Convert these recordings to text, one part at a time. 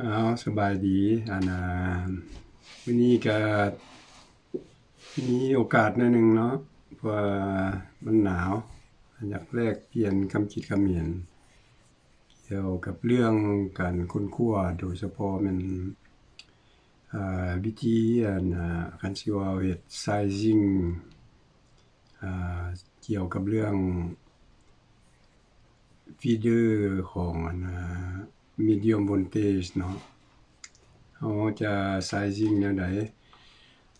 ອ້າວ ສະບາຍດີ. ອັນນ່າ ມື້ນີ້ກະມີໂອກາດໜ້ອຍໜຶ່ງເນາະ ເພາະວ່າມັນໜາວ ຢາກແລກປ່ຽນຄຳຄິດຄຳເຫັນ ກ່ຽວກັບເລື່ອງການຄົ້ນຄວ້າ ໂດຍສະເພາະແມ່ນ ເອີ ວິທີ ອັນ ເອີ ຄັນຊິເວົ້າເຮັດ sizing ເອີ ກ່ຽວກັບເລື່ອງ feeder ຂອງ ອັນ ເອີ medium voltage ເນາະ ເຮົາຈະ sizing ແນວໃດ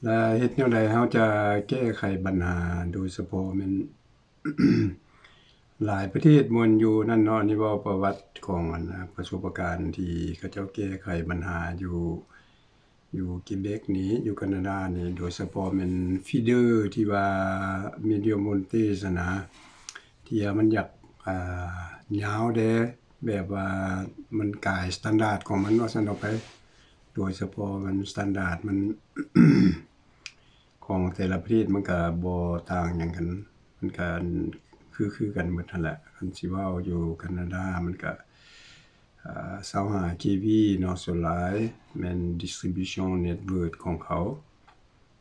ແລະ ເຮັດແນວໃດເຮົາຈະແກ້ໄຂບັນຫາ ໂດຍສະເພາະແມ່ນ ຫຼາຍປະເທດບ່ອນຢູ່ນັ້ນເນາະ ອັນນີ້ເວົ້າປະຫວັດຂອງ ອັນ ປະສົບປະການທີ່ເຂົາເຈົ້າແກ້ໄຂບັນຫາຢູ່ ຢູ່ Quebec ນີ້ ຢູ່ Canada ນີ້ ໂດຍສະເພາະແມ່ນ feeder ທີ່ວ່າ medium voltage ຫັ້ນນະ ທີ່ວ່າມັນຢາກ ອ່າ ຍາວແດ່ ແບບວ່າມັນກາຍ standard ຂອງມັນວ່າຊັ້ນເຖາະໄປ ໂດຍສະເພາະມັນ standard ມັນ ຂອງແຕ່ລະປະເທດມັນກະບໍ່ຕ່າງຫຍັງກັນ ມັນກະຄື ຄືກັນໝົດຫັ້ນແຫຼະ. ຄັນຊິເວົ້າຢູ່ Canada ມັນກະ ອາ ຊາວຫ້າ KV ເນາະ ສ່ວນຫຼາຍແມ່ນ distribution network ຂອງເຂົາ.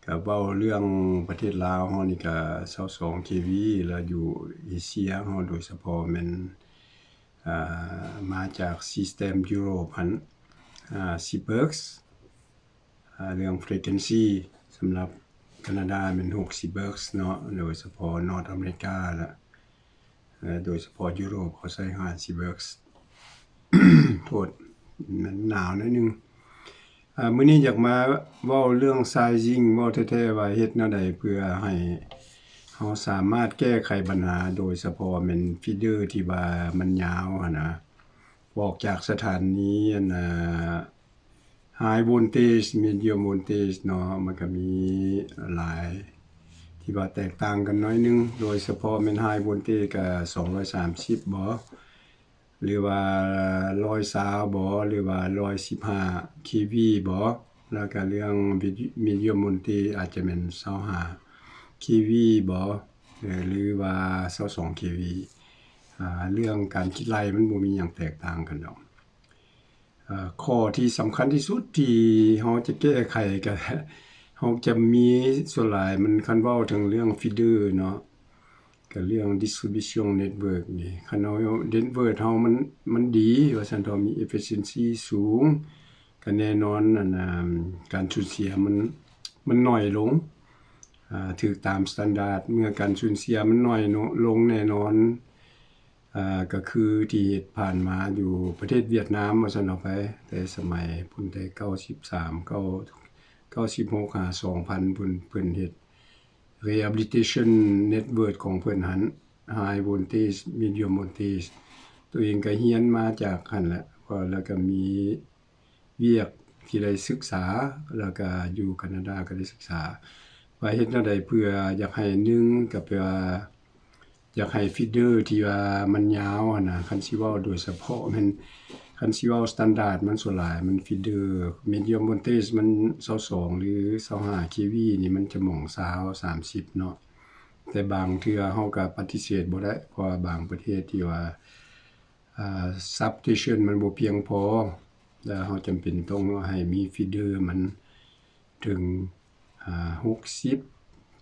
ກະເວົ້າເລື່ອງປະເທດລາວເຮົານີ້ກະ ຊາວສອງ KV ລະຢູ່ເອເຊຍເຮົາ ໂດຍສະເພາະແມ່ນ ອາ ມາຈາກ system Europe ຫັ້ນ ອາ six hertz ອາ ເລື່ອງ frequency ສຳລັບ Canada ແມ່ນ six hertz ເນາະ ໂດຍສະເພາະ North America ລະ ເອີ ໂດຍສະເພາະ Europe ເຂົາໃຊ້ six hertz ໂທດ ມັນໜາວໜ້ອຍໜຶ່ງ. ອາ ມື້ນີ້ຢາກມາເວົ້າເລື່ອງ sizing ເວົ້າແທ້ໆ ວ່າເຮັດແນວໃດເພື່ອໃຫ້ເຮົາສາມາດແກ້ໄຂບັນຫາ ໂດຍສະເພາະແມ່ນ feeder ທີ່ວ່າມັນຍາວຫັ້ນນະ ອອກຈາກສະຖານີ ອັນ ອາ high voltage medium voltage ເນາະ ມັນກະມີຫຼາຍທີ່ວ່າແຕກຕ່າງກັນໜ້ອຍໜຶ່ງ ໂດຍສະເພາະແມ່ນ high voltage ກະສອງຮ້ອຍສາມສິບບໍ ຫຼືວ່າຮ້ອຍຊາວບໍ ຫຼືວ່າຮ້ອຍສິບຫ້າ KV ບໍ ແລ້ວກະເລື່ອງ medium voltage ອາດຈະແມ່ນຊາວຫ້າ KV ບໍ ຫຼືວ່າຊາວສອງ KV ອາ ເລື່ອງການຄິດໄລ່ມັນບໍ່ມີຫຍັງແຕກຕ່າງກັນດອກ. ເອີ ຂໍ້ທີ່ສຳຄັນທີ່ສຸດທີ່ເຮົາຈະແກ້ໄຂກະ ເຮົາຈະມີ ສ່ວນຫຼາຍມັນ ຄັນເວົ້າເຖິງເລື່ອງ feeder ເນາະ ກະເລື່ອງ distribution network ນີ້ ຄັນເຮົາ network ເຮົາມັນ ມັນດີວ່າຊັ້ນເຖາະ ມີ efficiency ສູງ ກະແນ່ນອນ ອັນ ອາ ການສູນເສຍມັນ ມັນໜ້ອຍລົງ ອາ ຖືກຕາມ standard ເມື່ອການສູນເສຍມັນໜ້ອຍລົງແນ່ນອນ ອາ ກະຄືທີ່ເຮັດຜ່ານມາຢູ່ປະເທດຫວຽດນາມວ່າຊັ້ນເອົາໄປ ແຕ່ສະໄໝພຸ້ນແຕ່ເກົ້າສິບສາມ ເກົ້າ ເກົ້າສິບຫົກຫາສອງພັນພຸ້ນ ເພິ່ນເຮັດ rehabilitation network ຂອງເພິ່ນຫັ້ນ high voltage medium voltage ໂຕເອງກະຮຽນມາຈາກຫັ້ນແຫຼະ ແລ້ວກະມີ ວຽກທີ່ໄດ້ສຶກສາ ແລ້ວກະຢູ່ການາດາກະໄດ້ສຶກສາ ວ່າເຮັດແນວໃດເພື່ອຢາກໃຫ້ ໜຶ່ງ ກະແປວ່າຢາກໃຫ້ feeder ທີ່ວ່າມັນຍາວຫັ້ນນະ ຄັນຊິເວົ້າໂດຍສະເພາະແມ່ນ ຄັນຊິເວົ້າ standard ມັນສ່ວນຫຼາຍມັນ feeder medium voltage ມັນຊາວສອງ ຫຼື ຊາວຫ້າ KV ນີ້ມັນຈະໝ່ອງຊາວ ສາມສິບເນາະ ແຕ່ບາງເທື່ອເຮົາກະປະຕິເສດບໍ່ໄດ້ ເພາະວ່າບາງປະເທດທີ່ວ່າ ອ່າ substation ມັນບໍ່ພຽງພໍ ແລ້ວເຮົາຈຳເປັນຕ້ອງໃຫ້ມີ feeder ມັນເຖິງ ອ່າ ຫົກສິບ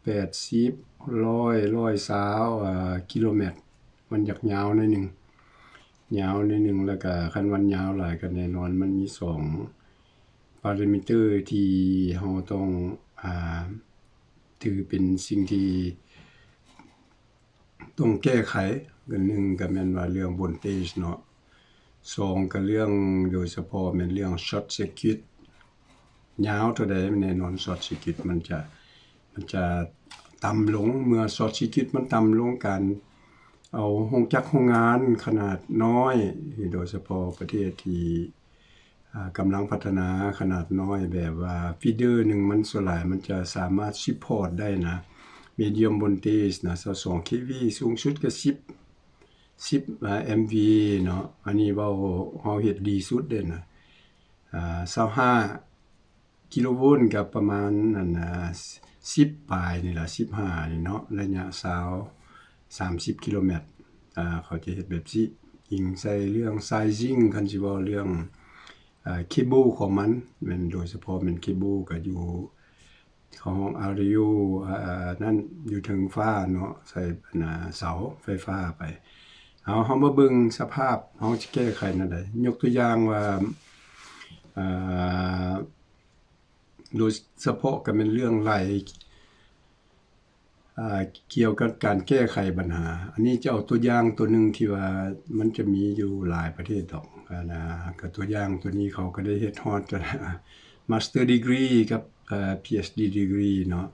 ແປດສິບ ຮ້ອຍ ຮ້ອຍຊາວ ອ່າ ກິໂລແມັດ ມັນຢາກຍາວໜ້ອຍໜຶ່ງ ຍາວໜ້ອຍໜຶ່ງ ແລ້ວກະຄັນມັນຍາວຫຼາຍກະແນ່ນອນມັນມີສອງ parameter ທີ່ເຮົາຕ້ອງ ອ່າ ຖືເປັນສິ່ງທີ່ ຕ້ອງແກ້ໄຂ ກະ ໜຶ່ງ ກະແມ່ນວ່າເລື່ອງ voltage ເນາະ ສອງ ກະເລື່ອງ ໂດຍສະເພາະແມ່ນເລື່ອງ short circuit ຍາວເທົ່າໃດ ແນ່ນອນ short circuit ມັນຈະ ມັນຈະຕ່ຳລົງ ເມື່ອ short circuit ມັນຕ່ຳລົງ ການເອົາໂຮງຈັກໂຮງງານຂະໜາດນ້ອຍ ໂດຍສະເພາະປະເທດທີ່ ອ່າ ກຳລັງພັດທະນາຂະໜາດນ້ອຍ ແບບວ່າ feeder ໜຶ່ງມັນສ່ວນຫຼາຍມັນຈະສາມາດ support ໄດ້ນະ medium voltage ນະ ຊາວສອງ KV ສູງສຸດກະສິບ ສິບ MV ເນາະ ອັນນີ້ເວົ້າເຮົາເຮັດດີສຸດເດ້ນະ ອ່າ ຊາວຫ້າ ກິໂລໂວນ ກະປະມານ ອັນ ສິບປາຍນີ້ລະ ສິບຫ້ານີ້ເນາະ ໄລຍະຊາວ ສາມສິບກິໂລແມັດ ເຂົາຈະເຮັດແບບຊີ້ ອີງໃສ່ເລື່ອງ sizing ຄັນຊິເວົ້າເລື່ອງ ເອ່ອ cable ຂອງມັນ ແມ່ນ ໂດຍສະເພາະແມ່ນ cable ກໍຢູ່ ເຂົາຮ້ອງ radio ເອ່ອ ນັ້ນ ຢູ່ເທິງຟ້າເນາະ ໃສ່ ອັນນ່າ ເສົາໄຟຟ້າໄປ. ເອົາ ເຮົາມາເບິ່ງສະພາບ ເຮົາຈະແກ້ໄຂແນວໃດ? ຍົກຕົວຢ່າງວ່າ ເອ່ອ ໂດຍສະເພາະກໍແມ່ນເລື່ອງໄຫຼ ອ່າ ກ່ຽວກັບການແກ້ໄຂບັນຫາ. ອັນນີ້ຈະເອົາຕົວຢ່າງຕົວໜຶ່ງທີ່ວ່າມັນຈະມີຢູ່ຫຼາຍປະເທດດອກ ອັນນ່າ ກໍຕົວຢ່າງຕົວນີ້ເຂົາກໍໄດ້ເຮັດຮອດ master degree ກັບ ເອ່ອ PhD degree ເນາະ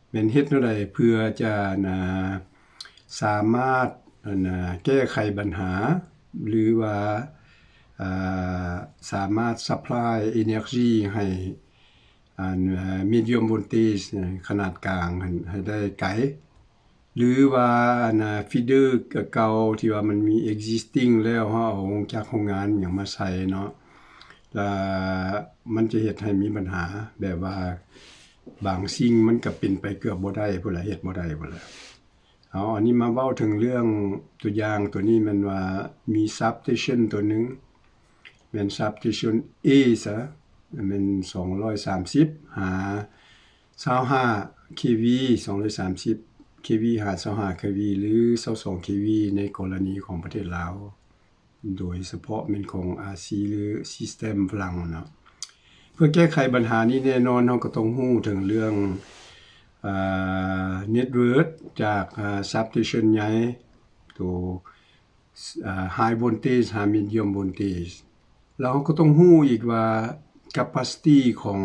ແມ່ນເຮັດແນວໃດເພື່ອຈະ ອັນນ່າ ສາມາດ ອັນນ່າ ແກ້ໄຂບັນຫາ ຫຼືວ່າ ອ່າ ສາມາດ supply energy ໃຫ້ ອັນ medium voltage ຂະໜາດກາງຫັ້ນໃຫ້ໄດ້ໄກ ຫຼືວ່າ ອັນນ່າ feeder ເກົ່າທີ່ວ່າມັນມີ existing ແລ້ວ ເຮົາເອົາໂຮງຈັກໂຮງງານຫຍັງມາໃສ່ເນາະ ລະມັນຈະເຮັດໃຫ້ມີບັນຫາ ແບບວ່າບາງສິ່ງມັນກະເປັນໄປເກືອບບໍ່ໄດ້ພຸ້ນລະ ເຮັດບໍ່ໄດ້ພຸ້ນລະ. ເອົາ ອັນນີ້ມາເວົ້າເຖິງເລື່ອງ ຕົວຢ່າງຕົວນີ້ແມ່ນວ່າມີ substation ຕົວໜຶ່ງ ແມ່ນ substation A ຊະ ແມ່ນສອງຮ້ອຍສາມສິບຫາຊາວຫ້າ kV ສອງຮ້ອຍສາມສິບ kV ຫາຊາວຫ້າ kV ຫຼື ຊາວສອງ kV ໃນກໍລະນີຂອງປະເທດລາວ ໂດຍສະເພາະແມ່ນຂອງ RC ຫຼື System ຝຣັ່ງເນາະ. ເພື່ອແກ້ໄຂບັນຫານີ້ແນ່ນອນ ເຮົາກໍຕ້ອງຮູ້ເຖິງເລື່ອງ ເອ່ອ network ຈາກ ເອ່ອ substation ໃຫຍ່ ໂຕ ເອ່ອ high voltage ຫາ medium voltage ແລ້ວເຮົາກໍຕ້ອງຮູ້ອີກວ່າ capacity ຂອງ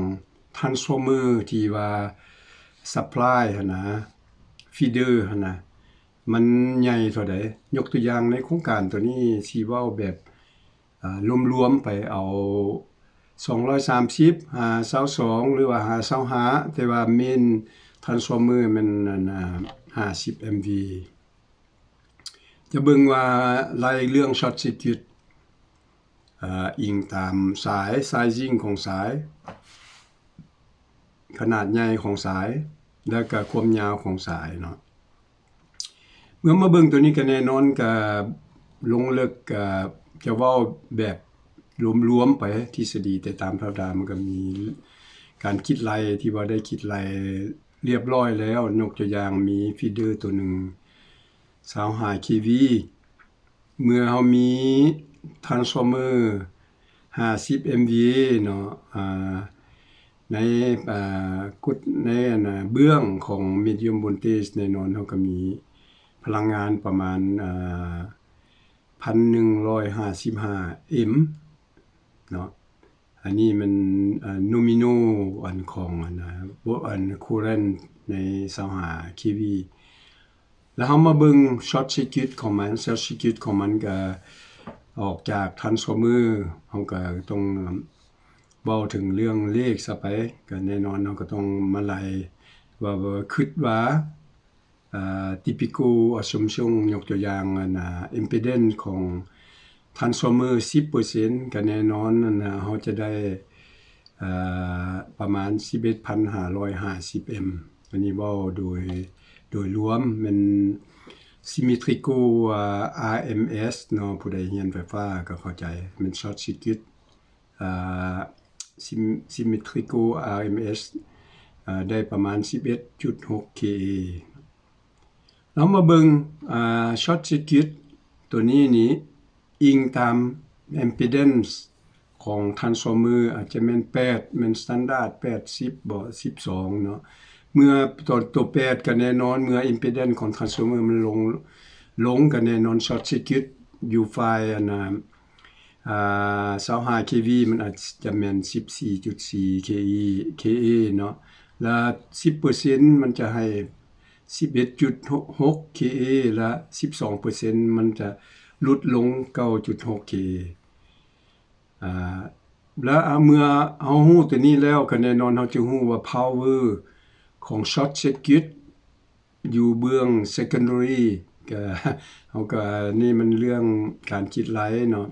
transformer ທີ່ວ່າ supply ຫັ້ນນະ feeder ຫັ້ນນະ ມັນໃຫຍ່ເທົ່າໃດ. ຍົກຕົວຢ່າງໃນໂຄງການໂຕນີ້ ຊິເວົ້າແບບ ອາ ລວມໆໄປ ເອົາສອງຮ້ອຍສາມສິບຫາຊາວສອງ ຫຼືວ່າຫາຊາວຫ້າ ແຕ່ວ່າ main transformer ແມ່ນ ອັນ ອາ ຫ້າສິບ MV. ຈະເບິ່ງວ່າໄລ່ເລື່ອງ short circuit ອາ ອີງຕາມສາຍ sizing ຂອງສາຍ ຂະໜາດໃຫຍ່ຂອງສາຍ ແລ້ວກະຄວາມຍາວຂອງສາຍເນາະ. ເມື່ອມາເບິ່ງໂຕນີ້ກະແນ່ນອນ ກະລົງເລິກ ກະຈະເວົ້າແບບລວມໆໄປ ທິດສະດີ ແຕ່ຕາມທຳມະດາມັນກະມີການຄິດໄລ່ ທີ່ວ່າໄດ້ຄິດໄລ່ລຽບລ້ອຍແລ້ວ. ຍົກຕົວຢ່າງມີ feeder ໂຕໜຶ່ງ ຊາວຫ້າ kV ເມື່ອເຮົາມີ transformer ຫ້າສິບ MVA ເນາະ ອາ ໃນ ອາ ກົດ ໃນ ອັນ ເບື້ອງຂອງ medium voltage ແນ່ນອນ ເຮົາກໍມີພະລັງງານປະມານ ອາ ພັນໜຶ່ງຮ້ອຍຫ້າສິບຫ້າ M ເນາະ. ອັນນີ້ມັນ ອາ nominal ອັນຂອງ ອັນນະ ອັນ current ໃນ ຊາວຫ້າ kV. ແລ້ວເຮົາມາເບິ່ງ short circuit ຂອງມັນ short circuit ຂອງມັນກະອອກຈາກ transformer ເຮົາກະຕ້ອງເວົ້າເຖິງເລື່ອງເລກຊະໄປ ກະແນ່ນອນເຮົາກະຕ້ອງມາໄລ່ວ່າ ວ່າ ຄິດວ່າ ອາ typical assumption ຍົກຕົວຢ່າງ ອັນນະ impedance ຂອງ transformer ສິບເປີເຊັນ ກະແນ່ນອນ ອັນນະ ເຮົາຈະໄດ້ ອາ ປະມານສິບເອັດພັນຫ້າຮ້ອຍຫ້າສິບ M. ອັນນີ້ເວົ້າໂດຍ ໂດຍລວມແມ່ນ symmetrical ອາ RMS ເນາະ ຜູ້ໃດຮຽນໄຟຟ້າກໍເຂົ້າໃຈ ແມ່ນ short circuit ອາ sym- symmetrical RMS ອາ ໄດ້ປະມານສິບເອັດຈຸດຫົກ kA. ເຮົາມາເບິ່ງ ອາ short circuit ໂຕນີ້ນີ້ ອີງຕາມ impedance ຂອງ transformer ອາດຈະແມ່ນແປດ ແມ່ນ standard ແປດສິບບໍ ສິບສອງເນາະ. ເມື່ອຕົວ ຕົວແປດ ກໍແນ່ນອນ ເມື່ອ impedance ຂອງ transformer ມັນລົງ ລົງ ກໍແນ່ນອນ short circuit ຢູ່ຝ່າຍ ອັນນະ ອາ ຊາວຫ້າ kV ມັນອາດຈະແມ່ນສິບສີ່ຈຸດສີ່ kV kA ເນາະ ລະສິບເປີເຊັນ ມັນຈະໃຫ້ສິບເອັດຈຸດຫົກ kA ລະສິບສອງເປີເຊັນ ມັນຈະຫຼຸດລົງເກົ້າຈຸດຫົກ kA. ອາ ລະ ອາ ເມື່ອເຮົາຮູ້ຕົວນີ້ແລ້ວ ກໍແນ່ນອນເຮົາຈະຮູ້ວ່າ power ຂອງ short circuit ຢູ່ເບື້ອງ secondary ກະ ເຮົາກະ ນີ້ມັນເລື່ອງການຄິດໄລ່ເນາະ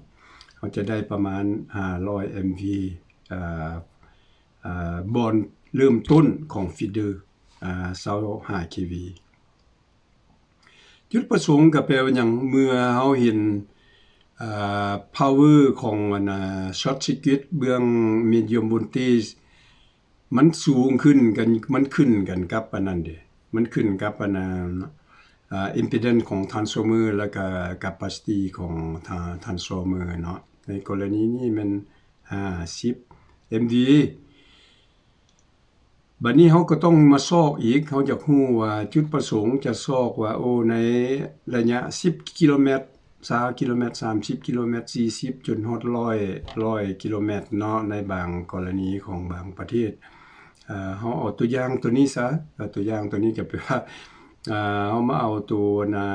ເຮົາຈະໄດ້ປະມານຫ້າຮ້ອຍ MV ອາ ອາ ບ່ອນເລີ່ມຕົ້ນຂອງ feeder ອາ ຊາວຫ້າ kV. ຈຸດປະສົງກະແປວ່າຫຍັງ? ເມື່ອເຮົາເຫັນ ອ່າ power ຂອງອັນນ່າ short circuit ເບື້ອງ medium voltage ມັນສູງຂຶ້ນກັນ ມັນຂຶ້ນກັນກັບອັນນັ້ນເດ ມັນຂຶ້ນກັບອັນນ່າ ອ່າ impedance ຂອງ transformer ແລ້ວກະ capacity ຂອງ trans- transformer ເນາະ. ໃນກໍລະນີນີ້ແມ່ນ ຫ້າສິບ MVA. ບັດນີ້ເຮົາກໍຕ້ອງມາຊອກອີກ ເຮົາຢາກຮູ້ວ່າຈຸດປະສົງຈະຊອກວ່າ ໂອ້ ໃນໄລຍະສິບກິໂລແມັດ ຊາວກິໂລແມັດ ສາມສິບກິໂລແມັດ ສີ່ສິບ ຈົນຮອດຮ້ອຍ ຮ້ອຍກິໂລແມັດເນາະ ໃນບາງກໍລະນີຂອງບາງປະເທດ. ເຮົາເອົາຕົວຢ່າງຕົວນີ້ຊະ ຕົວຢ່າງຕົວນີ້ກໍແປວ່າ ເຮົາມາເອົາຕົວນະ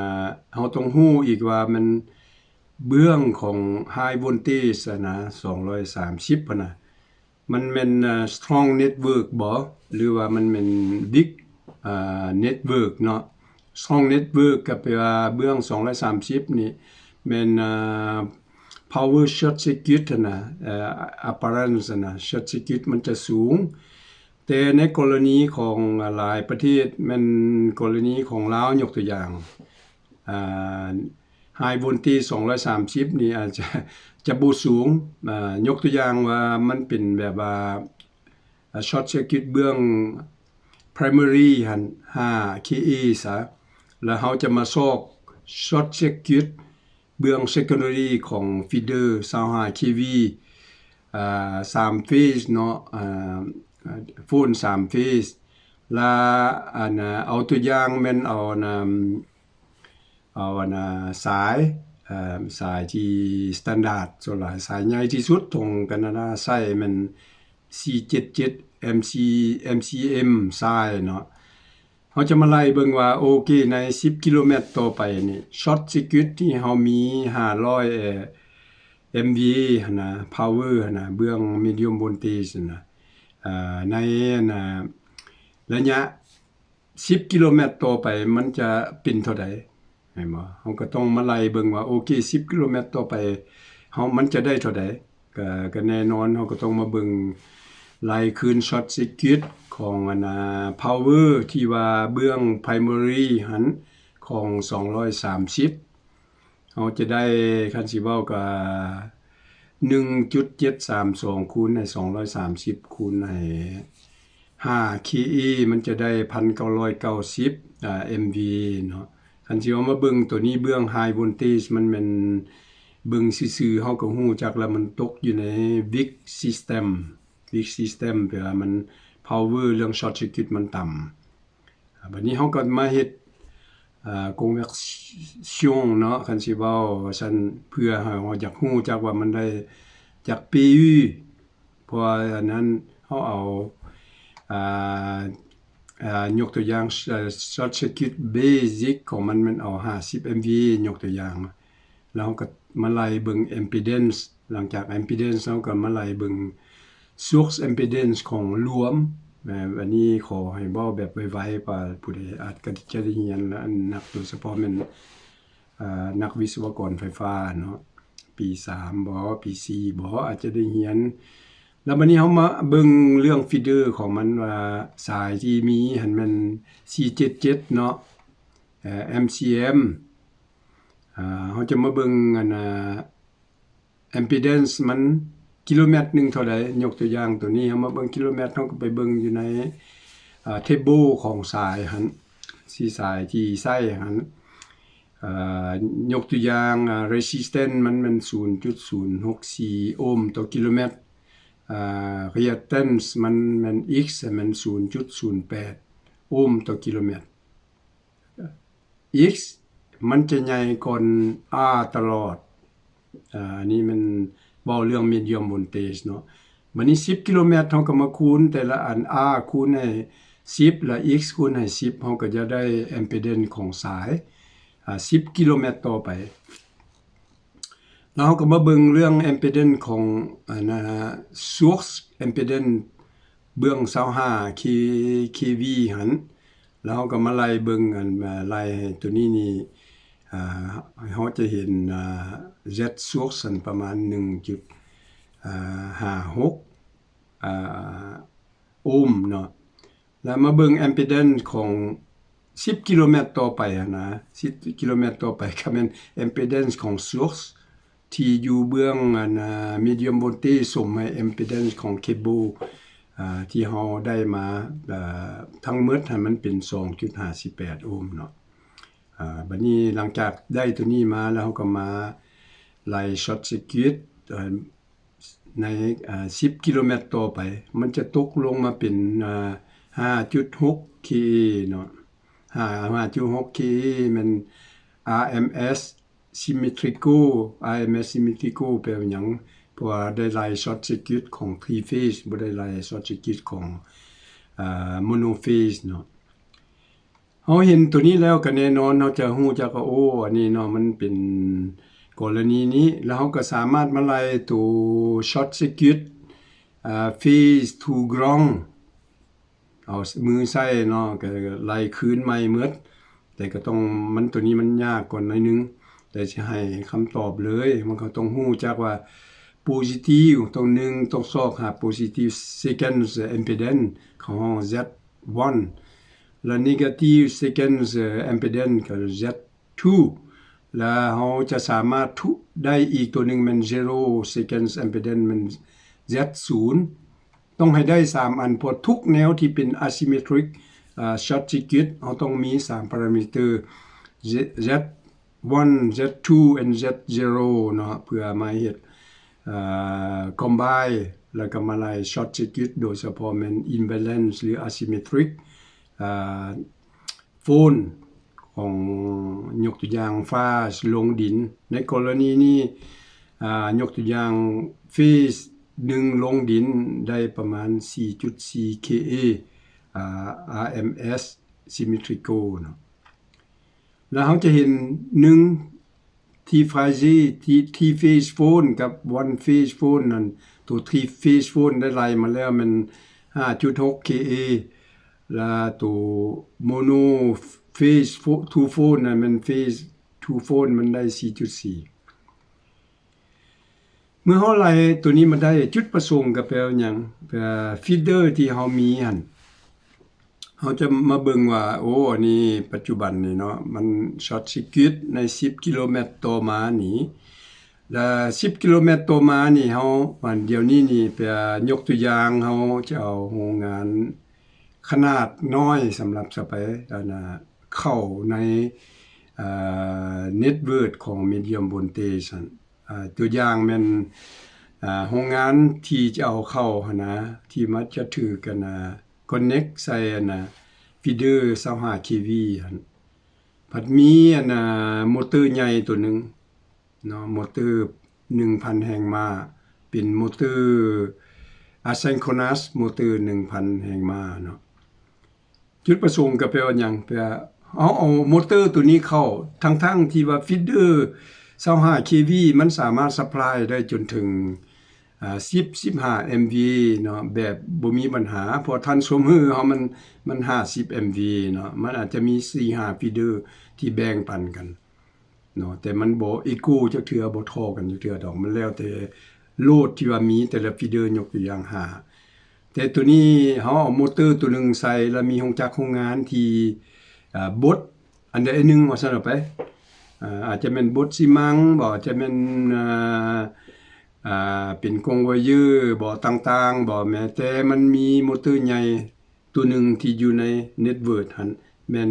ເຮົາຕ້ອງຮູ້ອີກວ່າມັນເບື້ອງຂອງ high voltage ນະ ສອງຮ້ອຍສາມສິບຫັ້ນນະ ມັນແມ່ນ strong network ບໍ ຫຼືວ່າມັນແມ່ນ weak network ເນາະ. Strong network ກໍແປວ່າເບື້ອງສອງຮ້ອຍສາມສິບນີ້ແມ່ນ power short circuit ຫັ້ນນະ apparent ຫັ້ນນະ short circuit ມັນຈະສູງ. ແຕ່ໃນກໍລະນີຂອງຫຼາຍປະເທດ ແມ່ນກໍລະນີຂອງລາວ ຍົກຕົວຢ່າງ high voltage ສອງຮ້ອຍສາມສິບນີ້ອາດຈະ ຈະບໍ່ສູງ. ຍົກຕົວຢ່າງວ່າມັນເປັນແບບວ່າ short circuit ເບື້ອງ primary ຫັ້ນ ຫ້າ kVA ຊະ ແລ້ວເຮົາຈະມາຊອກ short circuit ເບື້ອງ secondary ຂອງ feeder ຊາວຫ້າ kV ສາມ phase ເນາະ phone ສາມ phase ລະອັນ ເອົາຕົວຢ່າງແມ່ນເອົາອັນ ເອົາອັນ ສາຍ ສາຍທີ່ standard ສ່ວນຫຼາຍສາຍໃຫຍ່ທີ່ສຸດຂອງການາດາໃຊ້ແມ່ນ ສີ່ເຈັດເຈັດ MCM ສາຍເນາະ. ເຮົາຈະມາໄລ່ເບິ່ງວ່າ ໂອເຄ ໃນສິບກິໂລແມັດຕໍ່ໄປນີ້ short circuit ທີ່ເຮົາມີ ຫ້າຮ້ອຍ MVA ຫັ້ນນະ power ຫັ້ນນະ ເບື້ອງ medium voltage ຫັ້ນນະ ໃນອັນ ໄລຍະສິບກິໂລແມັດຕໍ່ໄປ ມັນຈະເປັນເທົ່າໃດ ແມ່ນບໍ່? ເຮົາກໍຕ້ອງມາໄລ່ເບິ່ງວ່າ ໂອເຄ ສິບກິໂລແມັດຕໍ່ໄປ ເຮົາ ມັນຈະໄດ້ເທົ່າໃດ? ກໍ ກໍແນ່ນອນ ເຮົາກໍຕ້ອງມາເບິ່ງ ໄລ່ຄືນ short circuit ຂອງອັນ power ທີ່ວ່າເບື້ອງ primary ຫັ້ນ ຂອງສອງຮ້ອຍສາມສິບ ເຮົາຈະໄດ້ ຄັນຊິເວົ້າກໍ ໜຶ່ງຈຸດເຈັດສາມສອງ ຄູນໃຫ້ສອງຮ້ອຍສາມສິບ ຄູນໃຫ້ຫ້າ kVA ມັນຈະໄດ້ ພັນເກົ້າຮ້ອຍເກົ້າສິບ MVA ເນາະ. ຄັນຊິເອົາມາເບິ່ງໂຕນີ້ ເບື້ອງ high voltage ມັນແມ່ນ ເບິ່ງຊື່ໆ ເຮົາກໍຮູ້ຈັກແລ້ວ ມັນຕົກຢູ່ໃນ weak system. Weak system ແປວ່າມັນ power ເລື່ອງ short circuit ມັນຕ່ຳ. ບາດນີ້ເຮົາກໍມາເຮັດ conversion ເນາະ ຄັນຊິເວົ້າວ່າຊັ້ນ ເພື່ອໃຫ້ເຮົາຢາກຮູ້ຈັກວ່າມັນໄດ້ຈັກ PU ເພາະວ່າອັນນັ້ນເຮົາເອົາ ອ່າ ຍົກຕົວຢ່າງ short circuit basic ຂອງມັນ ມັນເອົາຫ້າສິບ MVA ຍົກຕົວຢ່າງ ແລ້ວເຮົາກໍມາໄລ່ເບິ່ງ impedance ຫຼັງຈາກ impedance ເຮົາກໍມາໄລ່ເບິ່ງ source impedance ຂອງລວມ. ອັນນີ້ຂໍໃຫ້ເວົ້າແບບໄວໆ ວ່າຜູ້ໃດອາດກໍຈະໄດ້ຮຽນ ແລະ ອັນນັກ ໂດຍສະເພາະແມ່ນ ອາ ນັກວິສະວະກອນໄຟຟ້າເນາະ ປີສາມບໍ ປີສີ່ບໍ ອາດຈະໄດ້ຮຽນ. ແລ້ວບັດນີ້ເຮົາມາເບິ່ງເລື່ອງ feeder ຂອງມັນວ່າ ສາຍທີ່ມີຫັ້ນແມ່ນ ສີ່ເຈັດເຈັດ ເນາະ MCM ເຮົາຈະມາເບິ່ງອັນ impedance ມັນ ກິໂລແມັດໜຶ່ງເທົ່າໃດ? ຍົກຕົວຢ່າງໂຕນີ້ ເຮົາມາເບິ່ງກິໂລແມັດ ເຮົາກໍໄປເບິ່ງຢູ່ໃນ table ຂອງສາຍຫັ້ນ ສີ່ສາຍທີ່ໃຊ້ຫັ້ນ ຍົກຕົວຢ່າງ resistance ມັນແມ່ນ ສູນຈຸດສູນຫົກສີ່ ໂອມຕໍ່ກິໂລແມັດ reactance ມັນແມ່ນ X ແມ່ນ ສູນຈຸດສູນແປດ ໂອມຕໍ່ກິໂລແມັດ. X ມັນຈະໃຫຍ່ກ່ອນ R ຕະຫຼອດ. ອາ ອັນນີ້ແມ່ນເວົ້າເລື່ອງ medium voltage ເນາະ. ບັດນີ້ ສິບກິໂລແມັດ ເຮົາກໍມາຄູນແຕ່ລະອັນ R ຄູນໃຫ້ສິບ ແລະ X ຄູນໃຫ້ສິບ ເຮົາກໍຈະໄດ້ impedance ຂອງສາຍ ອາ ສິບກິໂລແມັດຕໍ່ໄປ. ແລ້ວເຮົາກໍມາເບິ່ງເລື່ອງ impedance ຂອງອັນ source impedance ເບື້ອງ ຊາວຫ້າ K- kV ຫັ້ນ ແລ້ວເຮົາກໍມາໄລ່ເບິ່ງອັນ ໄລ່ໃຫ້ໂຕນີ້ນີ້ ເຮົາຈະເຫັນ Z source ຫັ້ນປະມານ ໜຶ່ງຈຸດຫ້າຫົກ ໂອມເນາະ. ແລ້ວມາເບິ່ງ impedance ຂອງ ສິບກິໂລແມັດຕໍ່ໄປຫັ້ນນະ ສິບກິໂລແມັດຕໍ່ໄປ ກໍແມ່ນ impedance ຂອງ source ທີ່ຢູ່ເບື້ອງອັນ ອ່າ medium voltage ສົມໃຫ້ impedance ຂອງ cable ອ່າ ທີ່ເຮົາໄດ້ມາ ເອີ ທັງໝົດຫັ້ນມັນເປັນສອງຈຸດຫ້າສິບແປດໂອມເນາະ. ອ່າ ບັດນີ້ຫຼັງຈາກໄດ້ຕົວນີ້ມາແລ້ວ ເຮົາກໍມາໄລ່ short circuit ເອີ ໃນ ອ່າ ສິບກິໂລແມັດຕໍ່ໄປ ມັນຈະຕົກລົງມາເປັນ ອ່າ ຫ້າຈຸດຫົກ kA ເນາະ. ຫ້າ ຫ້າຈຸດຫົກ kA ແມ່ນ RMS symmetrical RMS symmetrical ແປວ່າຫຍັງ? ເພາະວ່າໄດ້ໄລ່ short circuit ຂອງ three phase ບໍ່ໄດ້ໄລ່ short circuit ຂອງ ອ່າ mono phase ເນາະ. ເຮົາເຫັນຕົວນີ້ແລ້ວກໍແນ່ນອນ ເຮົາຈະຮູ້ຈັກວ່າ ໂອ້ ອັນນີ້ເນາະ ມັນເປັນກໍລະນີນີ້ ແລ້ວເຮົາກໍສາມາດມາໄລ່ໂຕ short circuit ອ່າ phase to ground ເອົາມືໃສ່ເນາະ ກໍໄລ່ຄືນໃໝ່ໝົດ ແຕ່ກໍຕ້ອງ ມັນ ຕົວນີ້ມັນຍາກກ່ອນໜ້ອຍໜຶ່ງ ແຕ່ຊິໃຫ້ຄຳຕອບເລີຍ ມັນກໍຕ້ອງຮູ້ຈັກວ່າ positive ຕ້ອງ ໜຶ່ງ ຕ້ອງຊອກຫາ positive sequence impedance ເຂົາຮ້ອງ Z one ແລະ negative sequence impedance ກໍ Z two ແລະ ເຮົາຈະສາມາດໄດ້ອີກຕົວໜຶ່ງແມ່ນ zero sequence impedance ແມ່ນ Zศูນย์ ຕ້ອງໃຫ້ໄດ້ສາມອັນ ເພາະທຸກແນວທີ່ເປັນ asymmetric ເອີ short circuit ເຮົາຕ້ອງມີສາມ parameter Z one Z two and Z zero ເນາະ ເພື່ອມາເຮັດ ເອີ combine ແລ້ວກໍມາໄລ່ short circuit ໂດຍສະເພາະແມ່ນ imbalance ຫຼື asymmetric ເອີ fault ຂອງ ຍົກຕົວຢ່າງ phase ລົງດິນ ໃນກໍລະນີນີ້ ອ່າ ຍົກຕົວຢ່າງ phase ໜຶ່ງລົງດິນໄດ້ປະມານສີ່ຈຸດສີ່ kA ອ່າ RMS symmetrical ເນາະ ແລ້ວເຮົາຈະເຫັນ ໜຶ່ງ three phase three phase fault ກັບ one phase fault ນັ້ນ ໂຕ three phase fault ໄດ້ໄລ່ມາແລ້ວແມ່ນ ຫ້າຈຸດຫົກ kA ແລະ ໂຕ mono phase two fault ນັ້ນແມ່ນ phase two fault ມັນໄດ້ສີ່ຈຸດສີ່. ເມື່ອເຮົາໄລ່ຕົວນີ້ມາໄດ້ ຈຸດປະສົງກໍແປວ່າຫຍັງ? ເພື່ອ feeder ທີ່ເຮົາມີຫັ້ນ ເຮົາຈະມາເບິ່ງວ່າ ໂອ້ ອັນນີ້ປັດຈຸບັນນີ້ເນາະ ມັນ short circuit ໃນສິບກິໂລແມັດຕໍ່ມານີ້ ແລະ ສິບກິໂລແມັດຕໍ່ມານີ້ ເຮົາ ອັນດຽວນີ້ນີ້ ເພື່ອຍົກຕົວຢ່າງ ເຮົາຈະເອົາໂຮງງານຂະໜາດນ້ອຍ ສຳລັບ ສະໄປ ອັນນ່າ ເຂົ້າໃນ ເອີ network ຂອງ medium voltage ຫັ້ນ ອ່າ ຕົວຢ່າງແມ່ນ ອ່າ ໂຮງງານທີ່ຈະເອົາເຂົ້າຫັ້ນນະ ທີ່ມັນຈະຖືກ ອັນນ່າ connect ໃສ່ ອັນນ່າ feeder ຊາວຫ້າ kV ຫັ້ນ ພັດມີ ອັນນ່າ ມໍເຕີໃຫຍ່ຕົວໜຶ່ງເນາະ ມໍເຕີໜຶ່ງພັນແຮງມ້າ ເປັນມໍເຕີ asynchronous ມໍເຕີໜຶ່ງພັນແຮງມ້າເນາະ. ຈຸດປະສົງກໍແປວ່າຫຍັງ? ແປວ່າເຮົາເອົາມໍເຕີຕົວນີ້ເຂົ້າ ທັງໆທີ່ວ່າ feeder ຊາວຫ້າ kV ມັນສາມາດ supply ໄດ້ຈົນເຖິງ ອ່າ ສິບ ສິບຫ້າ MVA ເນາະ ແບບບໍ່ມີບັນຫາ ເພາະ transformer ເຮົາມັນ ມັນຫ້າສິບ MVA ເນາະ ມັນອາດຈະມີສີ່ຫ້າ feeder ທີ່ແບ່ງປັນກັນເນາະ ແຕ່ມັນບໍ່ echo ຈັກເທື່ອ ບໍ່ທໍ່ກັນຈັກເທື່ອດອກ ມັນແລ້ວແຕ່ load ທີ່ວ່າມີແຕ່ລະ feeder ຍົກຕົວຢ່າງຫ້າ ແຕ່ໂຕນີ້ເຮົາເອົາມໍເຕີໂຕໜຶ່ງໃສ່ ແລ້ວມີໂຮງຈັກໂຮງງານທີ່ ອ່າ ບົດອັນໃດອັນໜຶ່ງວ່າຊັ້ນເອົາໄປ ອາ ອາດຈະແມ່ນບົດຊີມັງບໍ ອາດຈະແມ່ນ ອ່າ ອ່າ ເປັນກົງວາເຢີບໍ ຕ່າງໆບໍ ແມ້ແຕ່ມັນມີມໍເຕີໃຫຍ່ໂຕໜຶ່ງທີ່ຢູ່ໃນ network ຫັ້ນ ແມ່ນ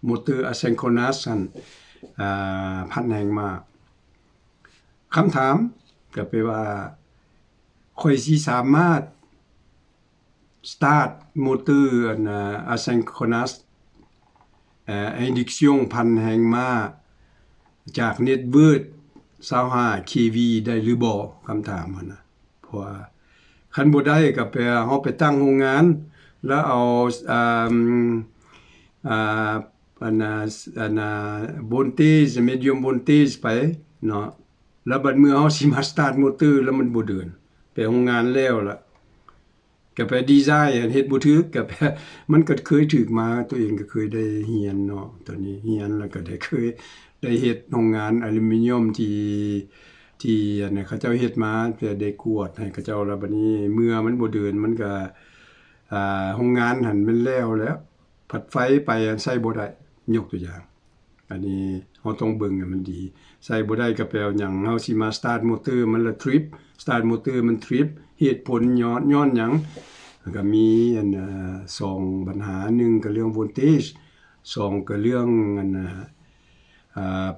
ມໍເຕີ asynchronous ຫັ້ນ ອ່າ ພັນແຮງມ້າ. ຄຳຖາມກໍແປວ່າ ຂ້ອຍຊິສາມາດ start ມໍເຕີ ອັນ asynchronous ເອີ່ induction ພັນແຮງມ້າ ຈາກ network ຊາວຫ້າ kV ໄດ້ຫຼືບໍ່? ຄຳຖາມຫັ້ນນະ ເພາະວ່າຄັນບໍ່ໄດ້ກໍແປວ່າເຮົາໄປຕັ້ງໂຮງງານ ແລ້ວເອົາ ອ່າ ອ່າ ອັນນ່າ ອັນນ່າ voltage medium voltage ໄປເນາະ ແລ້ວບັດເມື່ອເຮົາຊິມາ start ມໍເຕີ ແລ້ວມັນບໍ່ເດີນ ແປໂຮງງານແລ້ວລະ ກໍໄປ design ເຮັດບໍ່ຖືກ ກໍແປ ມັນກໍເຄີຍຖືກມາ ຕົວເອງກໍເຄີຍໄດ້ຮຽນເນາະ ຕົວນີ້ຮຽນ ແລ້ວກໍໄດ້ເຄີຍໄດ້ເຮັດໂຮງງານອາລູມີນຽມທີ່ ທີ່ອັນນັ້ນເຂົາເຈົ້າເຮັດມາ ແຕ່ໄດ້ກວດໃຫ້ເຂົາເຈົ້າ ແລ້ວບັດນີ້ເມື່ອມັນບໍ່ເດີນ ມັນກໍ ອ່າ ໂຮງງານຫັ້ນແມ່ນແລ້ວແລ້ວ ພັດໄຟໄປ ອັນໃຊ້ບໍ່ໄດ້ ຍົກຕົວຢ່າງ ອັນນີ້ເຮົາຕ້ອງເບິ່ງໃຫ້ມັນດີ. ໃສ່ບໍ່ໄດ້ກໍແປວ່າຫຍັງ? ເຮົາຊິມາສະຕາດມໍເຕີມັນລະທຣິບ, ສະຕາດມໍເຕີມັນທຣິບ, ເຫດຜົນຍ້ອນ ຍ້ອນຫຍັງ? ແລ້ວກໍມີອັນ ເອີ ສອງບັນຫາ, ໜຶ່ງກໍເລື່ອງໂວນເຕຈ, ສອງກໍເລື່ອງອັນ ເອີ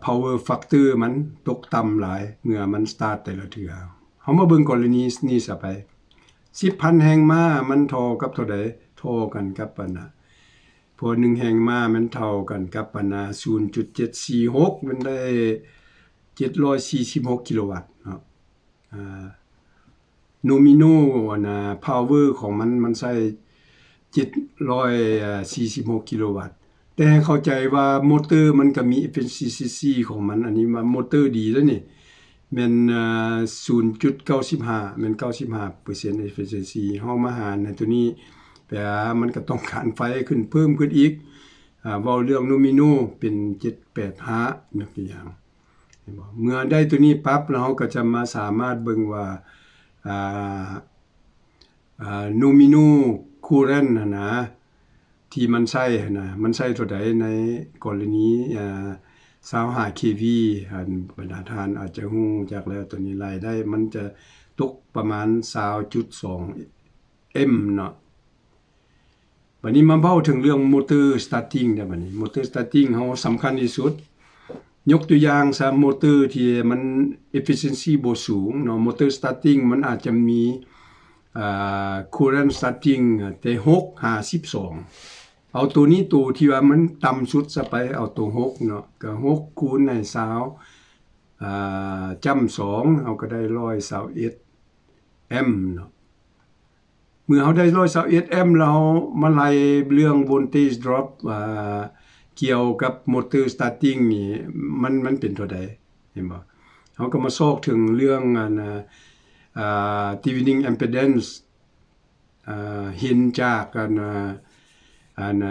ພາວເວີແຟັກເຕີມັນຕົກຕ່ຳຫຼາຍເມື່ອມັນສະຕາດແຕ່ລະເທື່ອ. ເຮົາມາເບິ່ງກໍລະນີນີ້ຊະໄປ. ສິບພັນແຮງມ້າມັນທໍ່ກັບເທົ່າໃດ? ທໍ່ກັນກັບອັນນະ ເພາະໜຶ່ງແຮງມ້າມັນເທົ່າກັນກັບອັນນະ ສູນຈຸດເຈັດສີ່ຫົກ ມັນໄດ້ເຈັດຮ້ອຍສີ່ສິບຫົກກິໂລວັດເນາະ. ອາ ໂນມິໂນ ອັນນະ ພາວເວີຂອງມັນ ມັນໃຊ້ເຈັດຮ້ອຍສີ່ສິບຫົກກິໂລວັດ. ແຕ່ໃຫ້ເຂົ້າໃຈວ່າໂມເຕີມັນກໍມີເອຟເຟຍຊິເຊັນຊີຂອງມັນ, ອັນນີ້ວ່າໂມເຕີດີແລ້ວນີ້ ແມ່ນ ເອີ ສູນຈຸດເກົ້າສິບຫ້າ ແມ່ນເກົ້າສິບຫ້າເປີເຊັນເອຟເຟຍຊິເຊັນຊີ. ເຮົາມາຫານໃນຕົວນີ້ ແປວ່າມັນກໍຕ້ອງການໄຟຂຶ້ນເພີ່ມຂຶ້ນອີກ. ອາ ເວົ້າເລື່ອງໂນມິໂນເປັນເຈັດແປດຫ້າ ຍົກຕົວຢ່າງ ເຫັນບໍ່? ເມື່ອໄດ້ຕົວນີ້ປັບ ແລ້ວເຮົາກໍຈະມາສາມາດເບິ່ງວ່າ ອາ ອາ ໂນມິໂນຄູເຣນຫັ້ນນະ ທີ່ມັນໃຊ້ຫັ້ນນະ ມັນໃຊ້ເທົ່າໃດໃນກໍລະນີ ອາ ຊາວຫ້າເຄວີ. ອັນ ບັນດາທ່ານອາດຈະຮູ້ຈັກແລ້ວ ຕົວນີ້ລາຍໄດ້ມັນຈະຕົກປະມານຊາວຈຸດສອງເອັມເນາະ. ບັດນີ້ມາເວົ້າເຖິງເລື່ອງໂມເຕີສະຕາດຕິງເດີ. ບັດນີ້ໂມເຕີສະຕາດຕິງເຮົາສຳຄັນທີ່ສຸດ. ຍົກຕົວຢ່າງຊະ ໂມເຕີທີ່ມັນເອຟຟິຊຽນຊີບໍ່ສູງເນາະ, ໂມເຕີສະຕາດຕິງມັນອາດຈະມີ ອ່າ ຄູເຣນສະຕາດຕິງແຕ່ຫົກຫາສິບສອງ. ເອົາໂຕນີ້ ໂຕທີ່ວ່າມັນຕ່ຳສຸດຊະໄປ, ເອົາໂຕຫົກເນາະ, ກໍຫົກຄູນໃຫ້ຊາວ ອ່າ ຈ້ຳສອງ ເຮົາກໍໄດ້ຮ້ອຍຊາວເອັດແອັມເນາະ. ເມື່ອເຮົາໄດ້ຮ້ອຍຊາວເອັດແອັມແລ້ວ ເຮົາມາໄລ່ເລື່ອງໂວນເຕຈດຣອບ ອ່າ ກ່ຽວກັບໂມເຕີສະຕາດຕິງນີ້ ມັນ ມັນເປັນເທົ່າໃດ ເຫັນບໍ່? ເຮົາກໍມາຊອກເຖິງເລື່ອງ ອັນ ອ່າ ທີເວນິງເອມເປີແດນ ອ່າ ເຫັນຈາກ ອັນ ອັນ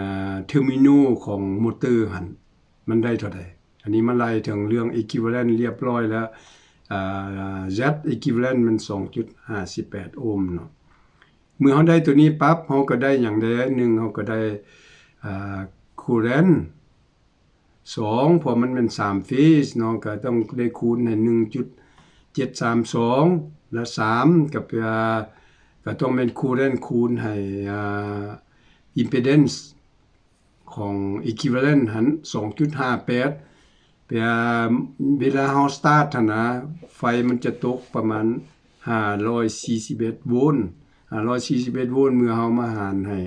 ເທີມີໂນຂອງໂມເຕີຫັ້ນ ມັນໄດ້ເທົ່າໃດ. ອັນນີ້ມາໄລ່ເຖິງເລື່ອງອີຄວິວາເລັນຮຽບຮ້ອຍແລ້ວ, ອ່າ ແຊັດອີຄວິວາເລັນມັນສອງຈຸດຫ້າສິບແປດໂອມເນາະ. ເມື່ອເຮົາໄດ້ຕົວນີ້ປັບ ເຮົາກໍໄດ້ຫຍັງແດ່? ໜຶ່ງ ເຮົາກໍໄດ້ ອ່າ ຄູເຣນ, ສອງ ເພາະມັນແມ່ນສາມເຟສເນາະ ກໍຕ້ອງໄດ້ຄູນໃຫ້ໜຶ່ງຈຸດເຈັດສາມສອງ ແລະ ສາມ ກໍແປວ່າ ກໍຕ້ອງແມ່ນຄູເຣນຄູນໃຫ້ ອ່າ ອິມເປີແດນ ຂອງອີຄວິວາເລັນຫັ້ນ ສອງຈຸດຫ້າແປດ. ແປວ່າເວລາເຮົາສະຕາດຫັ້ນນະ ໄຟມັນຈະຕົກປະມານຫ້າຮ້ອຍສີ່ສິບເອັດໂວນ, ຫ້າຮ້ອຍສີ່ສິບເອັດໂວນ ເມື່ອເຮົາມາຫານໃຫ້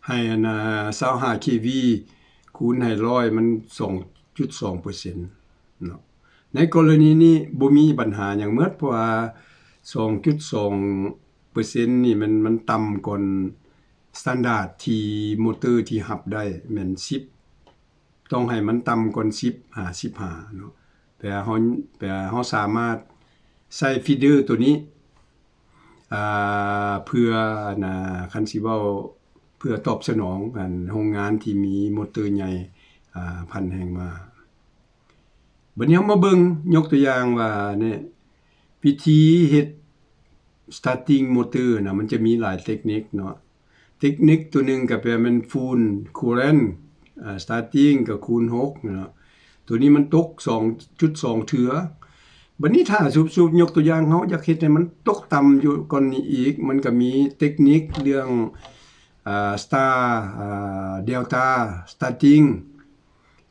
ໃຫ້ອັນ ອ່າ ຊາວຫ້າເຄວີ ຄູນໃຫ້ຮ້ອຍ ມັນສອງຈຸດສອງເປີເຊັນເນາະ. ໃນກໍລະນີນີ້ບໍ່ມີບັນຫາຫຍັງໝົດ ເພາະວ່າສອງຈຸດສອງເປີເຊັນນີ້ມັນ ມັນຕ່ຳກ່ອນສະຕານດາດທີ່ໂມເຕີທີ່ຮັບໄດ້ແມ່ນສິບ, ຕ້ອງໃຫ້ມັນຕ່ຳກ່ອນສິບຫາສິບຫ້າເນາະ. ແປເຮົາ ແປເຮົາສາມາດໃຊ້ຟີດເດີຕົວນີ້ ອ່າ ເພື່ອ ອັນ ຄັນຊິເວົ້າ ເພື່ອຕອບສະໜອງ ອັນ ໂຮງງານທີ່ມີໂມເຕີໃຫຍ່ ອ່າ ພັນແຮງມ້າ. ບັດນີ້ເຮົາມາເບິ່ງ ຍົກຕົວຢ່າງວ່ານີ້ ວິທີເຮັດສະຕາດຕິງໂມເຕີນະ ມັນຈະມີຫຼາຍເຕັກນິກເນາະ. ເຕັກນິກຕົວໜຶ່ງກໍແປແມ່ນຟູນຄູເຣນ ອ່າ ສະຕາດຕິງກໍຄູນຫົກເນາະ. ຕົວນີ້ມັນຕົກສອງຈຸດສອງເທື່ອ. ບັດນີ້ຖ້າສົມມຸດຍົກຕົວຢ່າງ ເຮົາຢາກເຮັດໃຫ້ມັນຕົກຕ່ຳຢູ່ກ່ອນນີ້ອີກ ມັນກໍມີເຕັກນິກເລື່ອງ ອ່າ ສະຕາ ອ່າ ເດວຕາສະຕາດຕິງ,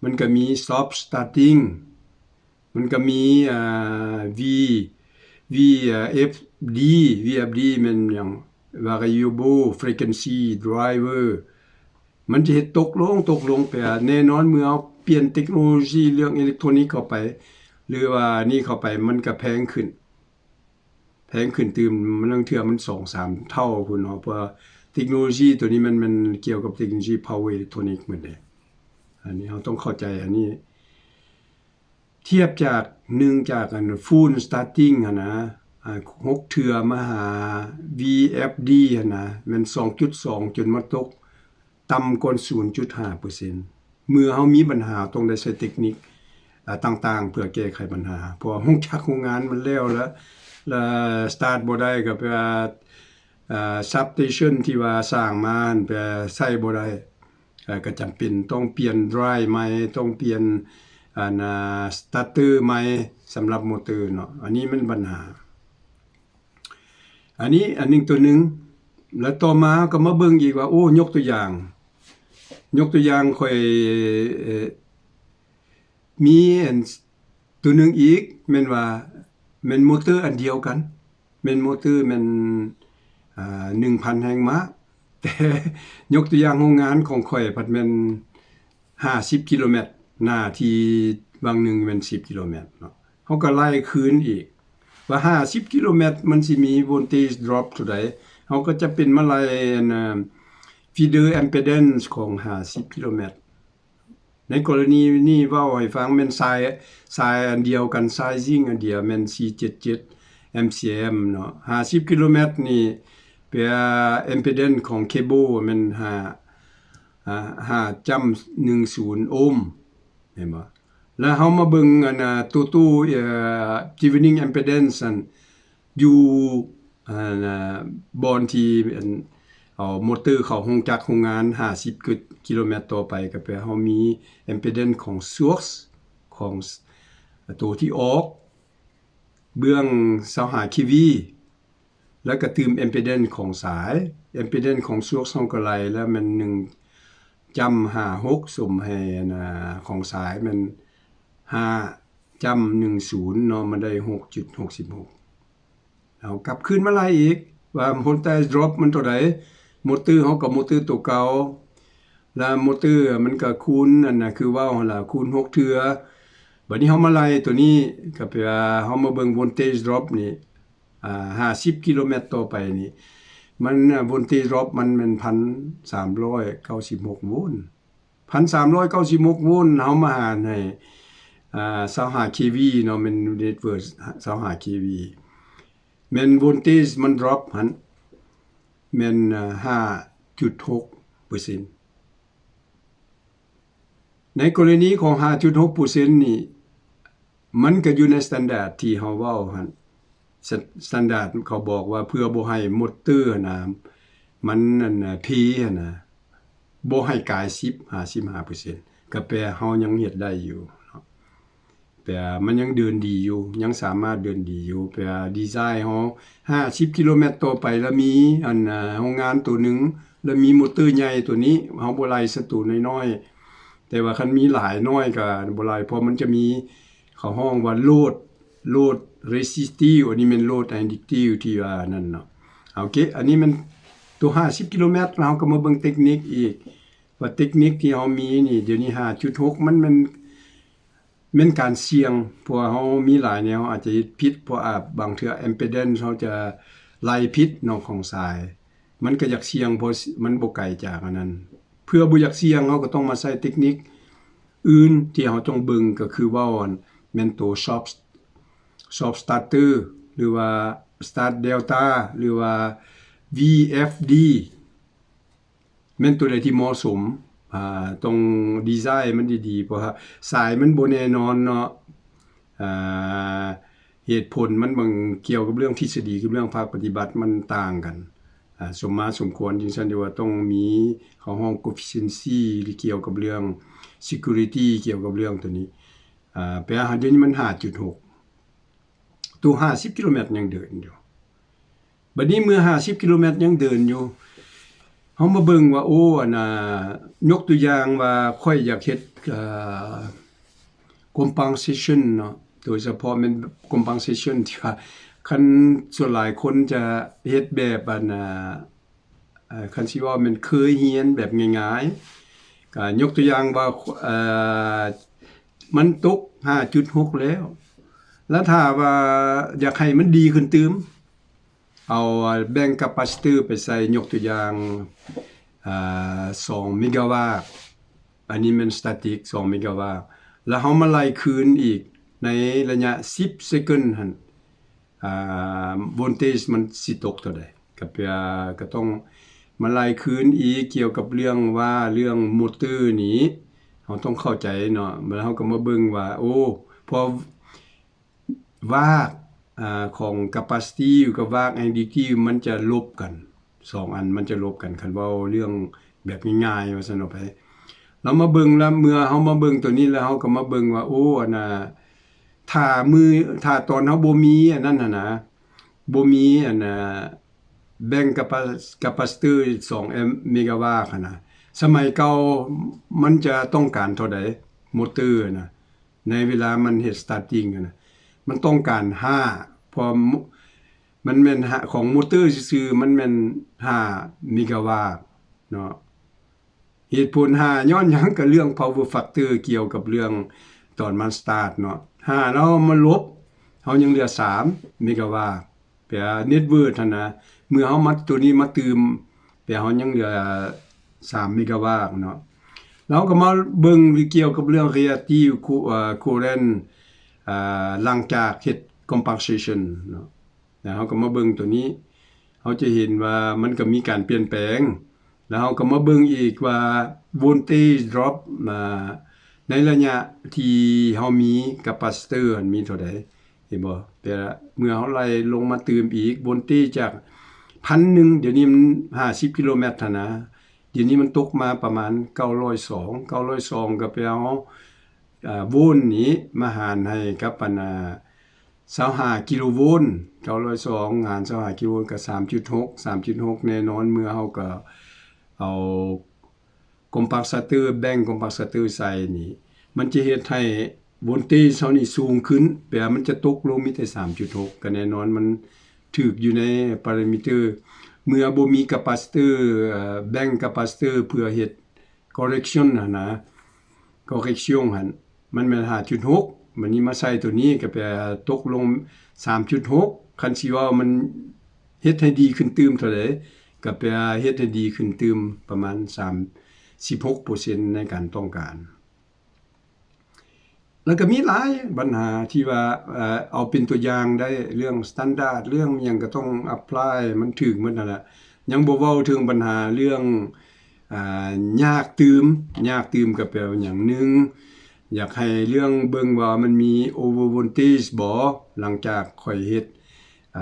ມັນກໍມີຊອບສະຕາດຕິງ, ມັນກໍມີ ອ່າ ວີ ວີ ເອັຟດີ ວີ ເອັຟດີ ແມ່ນຫຍັງ ວາຣິເອເບິນ ຟຣີເຄວັນຊີ ໄດຣເວີ ມັນຈະເຮັດຕົກລົງ ຕົກລົງໄປ. ແນ່ນອນ ເມື່ອເຮົາປ່ຽນເຕັກໂນໂລຊີເລື່ອງເອເລັກໂທນິກເຂົ້າໄປ ຫຼືວ່ານີ້ເຂົ້າໄປ ມັນກໍແພງຂຶ້ນ ແພງຂຶ້ນຕື່ມ ບາງເທື່ອມັນສອງສາມເທົ່າພຸ້ນເນາະ ເພາະວ່າເຕັກໂນໂລຊີຕົວນີ້ມັນ ມັນກ່ຽວກັບເຕັກໂນໂລຊີພາວເວີເອເລັກໂທນິກໝົດເດ້. ອັນນີ້ເຮົາຕ້ອງເຂົ້າໃຈອັນນີ້. ທຽບຈາກ ໜຶ່ງ ຈາກອັນຟູນສະຕາດຕິງຫັ້ນນະ ອ່າ ຫົກເທື່ອມາຫາ ວີ ເອັຟ ດີ ຫັ້ນນະ ແມ່ນ ສອງຈຸດສອງ ຈົນມາຕົກຕ່ຳກ່ອນ ສູນຈຸດຫ້າເປີເຊັນ. ເມື່ອເຮົາມີບັນຫາ ເຮົາຕ້ອງໄດ້ໃຊ້ເຕັກນິກ ອ່າ ຕ່າງໆ ເພື່ອແກ້ໄຂບັນຫາ ເພາະວ່າຮູ້ຈັກໂຮງງານມັນແລ້ວ ແລະ ແລະ ສະຕາດບໍ່ໄດ້ ກໍແປວ່າ ອ່າ ຊັບສະເຕຊັນທີ່ວ່າສ້າງມາຫັ້ນ ແປວ່າໃຊ້ບໍ່ໄດ້. ກໍຈຳເປັນຕ້ອງປ່ຽນໄດຣຟ໌ໃໝ່, ຕ້ອງປ່ຽນ ອັນ ສະຕາເຕີໃໝ່ສຳລັບມໍເຕີເນາະ. ອັນນີ້ມັນບັນຫາ. ອັນນີ້ອັນໜຶ່ງ ຕົວໜຶ່ງ. ແລ້ວຕໍ່ມາເຮົາກໍມາເບິ່ງອີກວ່າ ໂອ້ ຍົກຕົວຢ່າງ, ຍົກຕົວຢ່າງ ຂ້ອຍ ເອີ ມີອັນ ຕົວໜຶ່ງອີກ ແມ່ນວ່າ ແມ່ນມໍເຕີອັນດຽວກັນ, ແມ່ນມໍເຕີແມ່ນ ອ່າ ໜຶ່ງພັນແຮງມ້າ, ແຕ່ຍົກຕົວຢ່າງໂຮງງານຂອງຂ້ອຍພັດແມ່ນຫ້າສິບກິໂລແມັດ, ໜ້າທີ່ວັງໜຶ່ງແມ່ນສິບກິໂລແມັດເນາະ. ເຮົາກໍໄລ່ຄືນອີກວ່າຫ້າສິບກິໂລແມັດມັນຊິມີໂວນເຕຈດຣອບເທົ່າໃດ, ເຮົາກໍຈະເປັນມາໄລ່ອັນ ອ່າ ຟີເດີເອມເປແດນຂອງຫ້າສິບກິໂລແມັດ. ໃນກໍລະນີນີ້ເວົ້າໃຫ້ຟັງ ແມ່ນສາຍ ສາຍອັນດຽວກັນ, ສາຍຊິງອັນດຽວ ແມ່ນສີ່ເຈັດເຈັດເອັມຊີເອັມເນາະ. ຫ້າສິບກິໂລແມັດນີ້ ເປັນເອມເປແດນຂອງເຄເບິນແມ່ນຫ້າ ອ່າ ຫ້າຈຸດໜຶ່ງສູນໂອມ ເຫັນບໍ່? ແລ້ວເຮົາມາເບິ່ງອັນ ອ່າ ໂຕໂຕ ເອີ ເທເວນິງເອມເປແດນນັ້ນ ຢູ່ ອັນ ບ່ອນທີ່ ອັນ ເອົາມໍເຕີເຂົ້າໂຮງຈັກໂຮງງານຫ້າສິບກິໂລແມັດຕໍ່ໄປ, ກໍແປເຮົາມີເອມເປແດນຂອງຊອກ ຂອງໂຕທີ່ອອກເບື້ອງຊາວຫ້າເຄວີ ແລ້ວກໍຕື່ມເອມເປແດນຂອງສາຍ. ເອມເປແດນຂອງຊອກເຮົາກໍໄລ່ແລ້ວແມ່ນໜຶ່ງຈຸດຫ້າຫົກ ສົມໃຫ້ອັນ ອ່າ ຂອງສາຍແມ່ນຫ້າຈຸດໜຶ່ງສູນເນາະ, ມັນໄດ້ຫົກຈຸດຫົກສິບຫົກ. ເຮົາກັບຄືນມາໄລ່ອີກວ່າໂວນເຕຈດຣອບມັນເທົ່າໃດ, ມໍເຕີເຮົາກໍມໍເຕີໂຕເກົ່າ ແລ້ວມໍເຕີມັນກໍຄູນ ອັນນະ ຄືເວົ້າຫັ້ນລະ ຄູນຫົກເທື່ອ. ບັດນີ້ເຮົາມາໄລ່ໂຕນີ້ ກໍແປວ່າເຮົາມາເບິ່ງໂວນເຕຈດຣອບນີ້ ອ່າ ຫ້າສິບກິໂລແມັດຕໍ່ໄປນີ້ ມັນ ໂວນເຕຈດຣອບມັນແມ່ນພັນສາມຮ້ອຍເກົ້າສິບຫົກໂວນ. ພັນສາມຮ້ອຍເກົ້າສິບຫົກໂວນ ເຮົາມາຫານໃຫ້ ອ່າ ຊາວຫ້າເຄວີເນາະ, ແມ່ນເນັດເວີກຊາວຫ້າເຄວີ ແມ່ນໂວນເຕຈມັນດຣອບຫັ້ນ ແມ່ນ ອ່າ ຫ້າຈຸດຫົກເປີເຊັນ. ໃນກໍລະນີຂອງຫ້າຈຸດຫົກເປີເຊັນນີ້ ມັນກໍຢູ່ໃນສະຕານດາດທີ່ເຮົາເວົ້າຫັ້ນ. ສະ ສະຕານດາດເຂົາບອກວ່າເພື່ອບໍ່ໃຫ້ມໍເຕີຫັ້ນນະ ມັນ ອັນນະ ເພຫັ້ນນະ ບໍ່ໃຫ້ກາຍສິບ ຫ້າສິບຫ້າເປີເຊັນ ກໍແປເຮົາຍັງເຮັດໄດ້ຢູ່ເນາະ, ແປມັນຍັງເດີນດີຢູ່ ຍັງສາມາດເດີນດີຢູ່. ແປດີໄຊເຮົາຫ້າສິບກິໂລແມັດຕໍ່ໄປ ລະມີ ອັນນະ ໂຮງງານໂຕໜຶ່ງ ລະມີມໍເຕີໃຫຍ່ໂຕນີ້ ເຮົາບໍ່ໄລ່ສະຕູນ້ອຍໆ ແຕ່ວ່າຄັນມີຫຼາຍນ້ອຍກໍບໍ່ໄລ່ ເພາະມັນຈະມີ ເຂົາຮ້ອງວ່າໂຫຼດ ໂຫຼດເຣຊິສຕິວ ອັນນີ້ແມ່ນໂຫຼດແອດດິກຕິວທີ່ວ່ານັ້ນເນາະ. ໂອເຄ ອັນນີ້ແມ່ນໂຕຫ້າສິບກິໂລແມັດ. ແລ້ວເຮົາກໍມາເບິ່ງເຕັກນິກອີກ ວ່າເຕັກນິກທີ່ເຮົາມີນີ້ ດຽວນີ້ຫ້າຈຸດຫົກ ມັນແມ່ນ ແມ່ນການສ່ຽງ ເພາະວ່າເຮົາມີຫຼາຍແນວ ເຮົາອາດຈະເຮັດຜິດ ເພາະອາດບາງເທື່ອເອມເປແດນເຮົາຈະໄລ່ຜິດເນາະ ຂອງສາຍ ມັນກໍຢາກສ່ຽງ ເພາະມັນບໍ່ໄກຈາກອັນນັ້ນ. ເພື່ອບໍ່ຢາກສ່ຽງ ເຮົາກໍຕ້ອງມາໃຊ້ເຕັກນິກອື່ນທີ່ເຮົາຕ້ອງເບິ່ງ ກໍຄືເວົ້າ ອັນ ແມ່ນໂຕຊອບ ຊອບສະຕາເຕີ ຫຼືວ່າສະຕາດເດວຕາ ຫຼືວ່າ ວີເອັຟດີ ແມ່ນໂຕໃດທີ່ເໝາະສົມ ອ່າ ຕ້ອງດີໄຊມັນດີໆ ເພາະວ່າສາຍມັນບໍ່ແນ່ນອນເນາະ. ອ່າ ເຫດຜົນມັນບາງ ກ່ຽວກັບເລື່ອງທິດສະດີກັບເລື່ອງພາກປະຕິບັດມັນຕ່າງກັນ ອ່າ ສົມມາສົມຄວນ ຈັ່ງຊັ້ນ ທີ່ວ່າຕ້ອງມີ ເຂົາຮ້ອງ ໂຄເຟຊິເອັນຊີ ຫຼື ກ່ຽວກັບເລື່ອງ ເຊັກກູຣິຕີ ກ່ຽວກັບເລື່ອງໂຕນີ້. ອ່າ ແປວ່າດຽວນີ້ມັນຫ້າຈຸດຫົກ ໂຕຫ້າສິບກິໂລແມັດຍັງເດີນຢູ່. ບັດນີ້ເມື່ອຫ້າສິບກິໂລແມັດຍັງເດີນຢູ່ ເຮົາມາເບິ່ງວ່າ ໂອ້ ອັນນ່າ ຍົກຕົວຢ່າງວ່າຂ້ອຍຢາກເຮັດ ເອີ compensation ເນາະ, ໂດຍສະເພາະແມ່ນ compensation ທີ່ວ່າ ຄັນສ່ວນຫຼາຍຄົນຈະເຮັດແບບ ອັນນ່າ ເອີ ຄັນຊິເວົ້າແມ່ນເຄີຍຮຽນແບບງ່າຍໆ ກໍຍົກຕົວຢ່າງວ່າ ເອີ ມັນຕົກຫ້າຈຸດຫົກແລ້ວ ແລ້ວຖ້າວ່າຢາກໃຫ້ມັນດີຂຶ້ນຕື່ມ ເອົາແບ່ງກາປາຊິເຕີໄປໃສ່ ຍົກຕົວຢ່າງ ອາ ສອງເມກາວາດ, ອັນນີ້ແມ່ນສະຕາຕິກ ສອງເມກາວາດ, ແລ້ວເຮົາມາໄລ່ຄືນອີກໃນໄລຍະສິບເຊັກເກີນຫັ້ນ ອາ ໂວນເຕຈມັນຊິຕົກເທົ່າໃດ? ກໍແປວ່າກໍຕ້ອງມາໄລ່ຄືນອີກ ກ່ຽວກັບເລື່ອງວ່າ ເລື່ອງມໍເຕີນີ້ ເຮົາຕ້ອງເຂົ້າໃຈເນາະ, ແລ້ວເຮົາກໍມາເບິ່ງວ່າ ໂອ້ ເພາະ ວາກ ອາ ຂອງກາປາຊິຕີກັບວາກແອງດິກຕິວ ມັນຈະລົບກັນ, ສອງອັນມັນຈະລົບກັນ ຄັນເວົ້າເລື່ອງແບບງ່າຍໆ ວ່າຊັ້ນເອົາໄປ. ລາວມາເບິ່ງລະ ເມື່ອເຮົາມາເບິ່ງໂຕນີ້ລະ ເຮົາກໍມາເບິ່ງວ່າ ໂອ້ ອັນນ່າ ຖ້າມື້ ຖ້າຕອນເຮົາບໍ່ມີອັນນັ້ນຫັ້ນນະ ບໍ່ມີອັນນ່າ ແບັງກາປາ ກາປາຊິເຕີສອງເມກາວາດຫັ້ນນະ ສະໄໝເກົ່າມັນຈະຕ້ອງການເທົ່າໃດ ມໍເຕີນະ ໃນເວລາມັນເຮັດສະຕາດຕິງຫັ້ນນະ ມັນຕ້ອງການຫ້າ ເພາະ ມັນແມ່ນຫ້າ ຂອງມໍເຕີຊື່ໆ ມັນແມ່ນຫ້າເມກາວາດເນາະ. ເຫດຜົນຫ້າຍ້ອນຫຍັງ? ກໍເລື່ອງພາວເວີແຟັກເຕີ ກ່ຽວກັບເລື່ອງຕອນມັນສະຕາດເນາະ ຫ້າແລ້ວເຮົາມາລົບ ເຮົາຍັງເຫຼືອສາມເມກາວາດ ແປເນັດເວີດຫັ້ນນະ ເມື່ອເຮົາມາ ໂຕນີ້ມາຕື່ມ ແປເຮົາຍັງເຫຼືອສາມເມກາວາດເນາະ. ແລ້ວເຮົາກໍມາເບິ່ງກ່ຽວກັບເລື່ອງ reactive co- ເອີ current ເອີ ຫຼັງຈາກເຮັດ compensation ເນາະ. ແລ້ວເຮົາກໍມາເບິ່ງໂຕນີ້ ເຮົາຈະເຫັນວ່າມັນກໍມີການປ່ຽນແປງ ແລ້ວເຮົາກໍມາເບິ່ງອີກວ່າ voltage drop ອາ ໃນໄລຍະທີ່ເຮົາມີກາປາຊິເຕີຫັ້ນມີເທົ່າໃດ ເຫັນບໍ່? ແຕ່ເມື່ອເຮົາໄລ່ລົງມາຕື່ມອີກ ໂວນເຕຈາກພັນໜຶ່ງ ດຽວນີ້ມັນຫ້າສິບກິໂລແມັດຫັ້ນນະ ດຽວນີ້ມັນຕົກມາປະມານເກົ້າຮ້ອຍສອງ ເກົ້າຮ້ອຍສອງ ກໍໄປເອົາ ອາ ໂວນນີ້ມາຫານໃຫ້ກັບອັນ ອາ ຊາວຫ້າກິໂລໂວນ ເກົ້າຮ້ອຍສອງຫານຊາວຫ້າກິໂລໂວນກໍສາມຈຸດຫົກ ສາມຈຸດຫົກ ແນ່ນອນ ເມື່ອເຮົາກໍເອົາ ຄອມເປນເຊເຕີ ແບ່ງຄອມເປນເຊເຕີໃສ່ນີ້ ມັນຈະເຮັດໃຫ້ໂວນເຕຈເຮົານີ້ສູງຂຶ້ນ ແປວ່າມັນຈະຕົກລົງມີແຕ່ສາມຈຸດຫົກ ກໍແນ່ນອນມັນຖືກຢູ່ໃນປາຣາມີເຕີ ເມື່ອບໍ່ມີກາປາຊິເຕີ ແບ່ງກາປາຊິເຕີເພື່ອເຮັດ correction ຫັ້ນນະ correction ຫັ້ນ ມັນແມ່ນຫ້າຈຸດຫົກ ບັດນີ້ມາໃສ່ໂຕນີ້ກໍແປວ່າຕົກລົງສາມຈຸດຫົກ ຄັນຊິເວົ້າມັນເຮັດໃຫ້ດີຂຶ້ນຕື່ມເທົ່າໃດ ກໍແປວ່າເຮັດໃຫ້ດີຂຶ້ນຕື່ມປະມານສາມສິບຫົກເປີເຊັນໃນການຕ້ອງການ. ແລ້ວກໍມີຫຼາຍບັນຫາທີ່ວ່າ ເອີ ເອົາເປັນຕົວຢ່າງໄດ້ ເລື່ອງສະຕານດາດ ເລື່ອງຫຍັງກໍຕ້ອງ apply ມັນຖືກໝົດຫັ້ນລະ ຍັງບໍ່ເວົ້າເຖິງບັນຫາເລື່ອງ ອາ ຍາກຕື່ມ ຍາກຕື່ມກໍແປວ່າຫຍັງ? ໜຶ່ງ ຢາກໃຫ້ເລື່ອງເບິ່ງວ່າມັນມີ over voltage ບໍ່ ຫຼັງຈາກຂ້ອຍເຮັດ ອ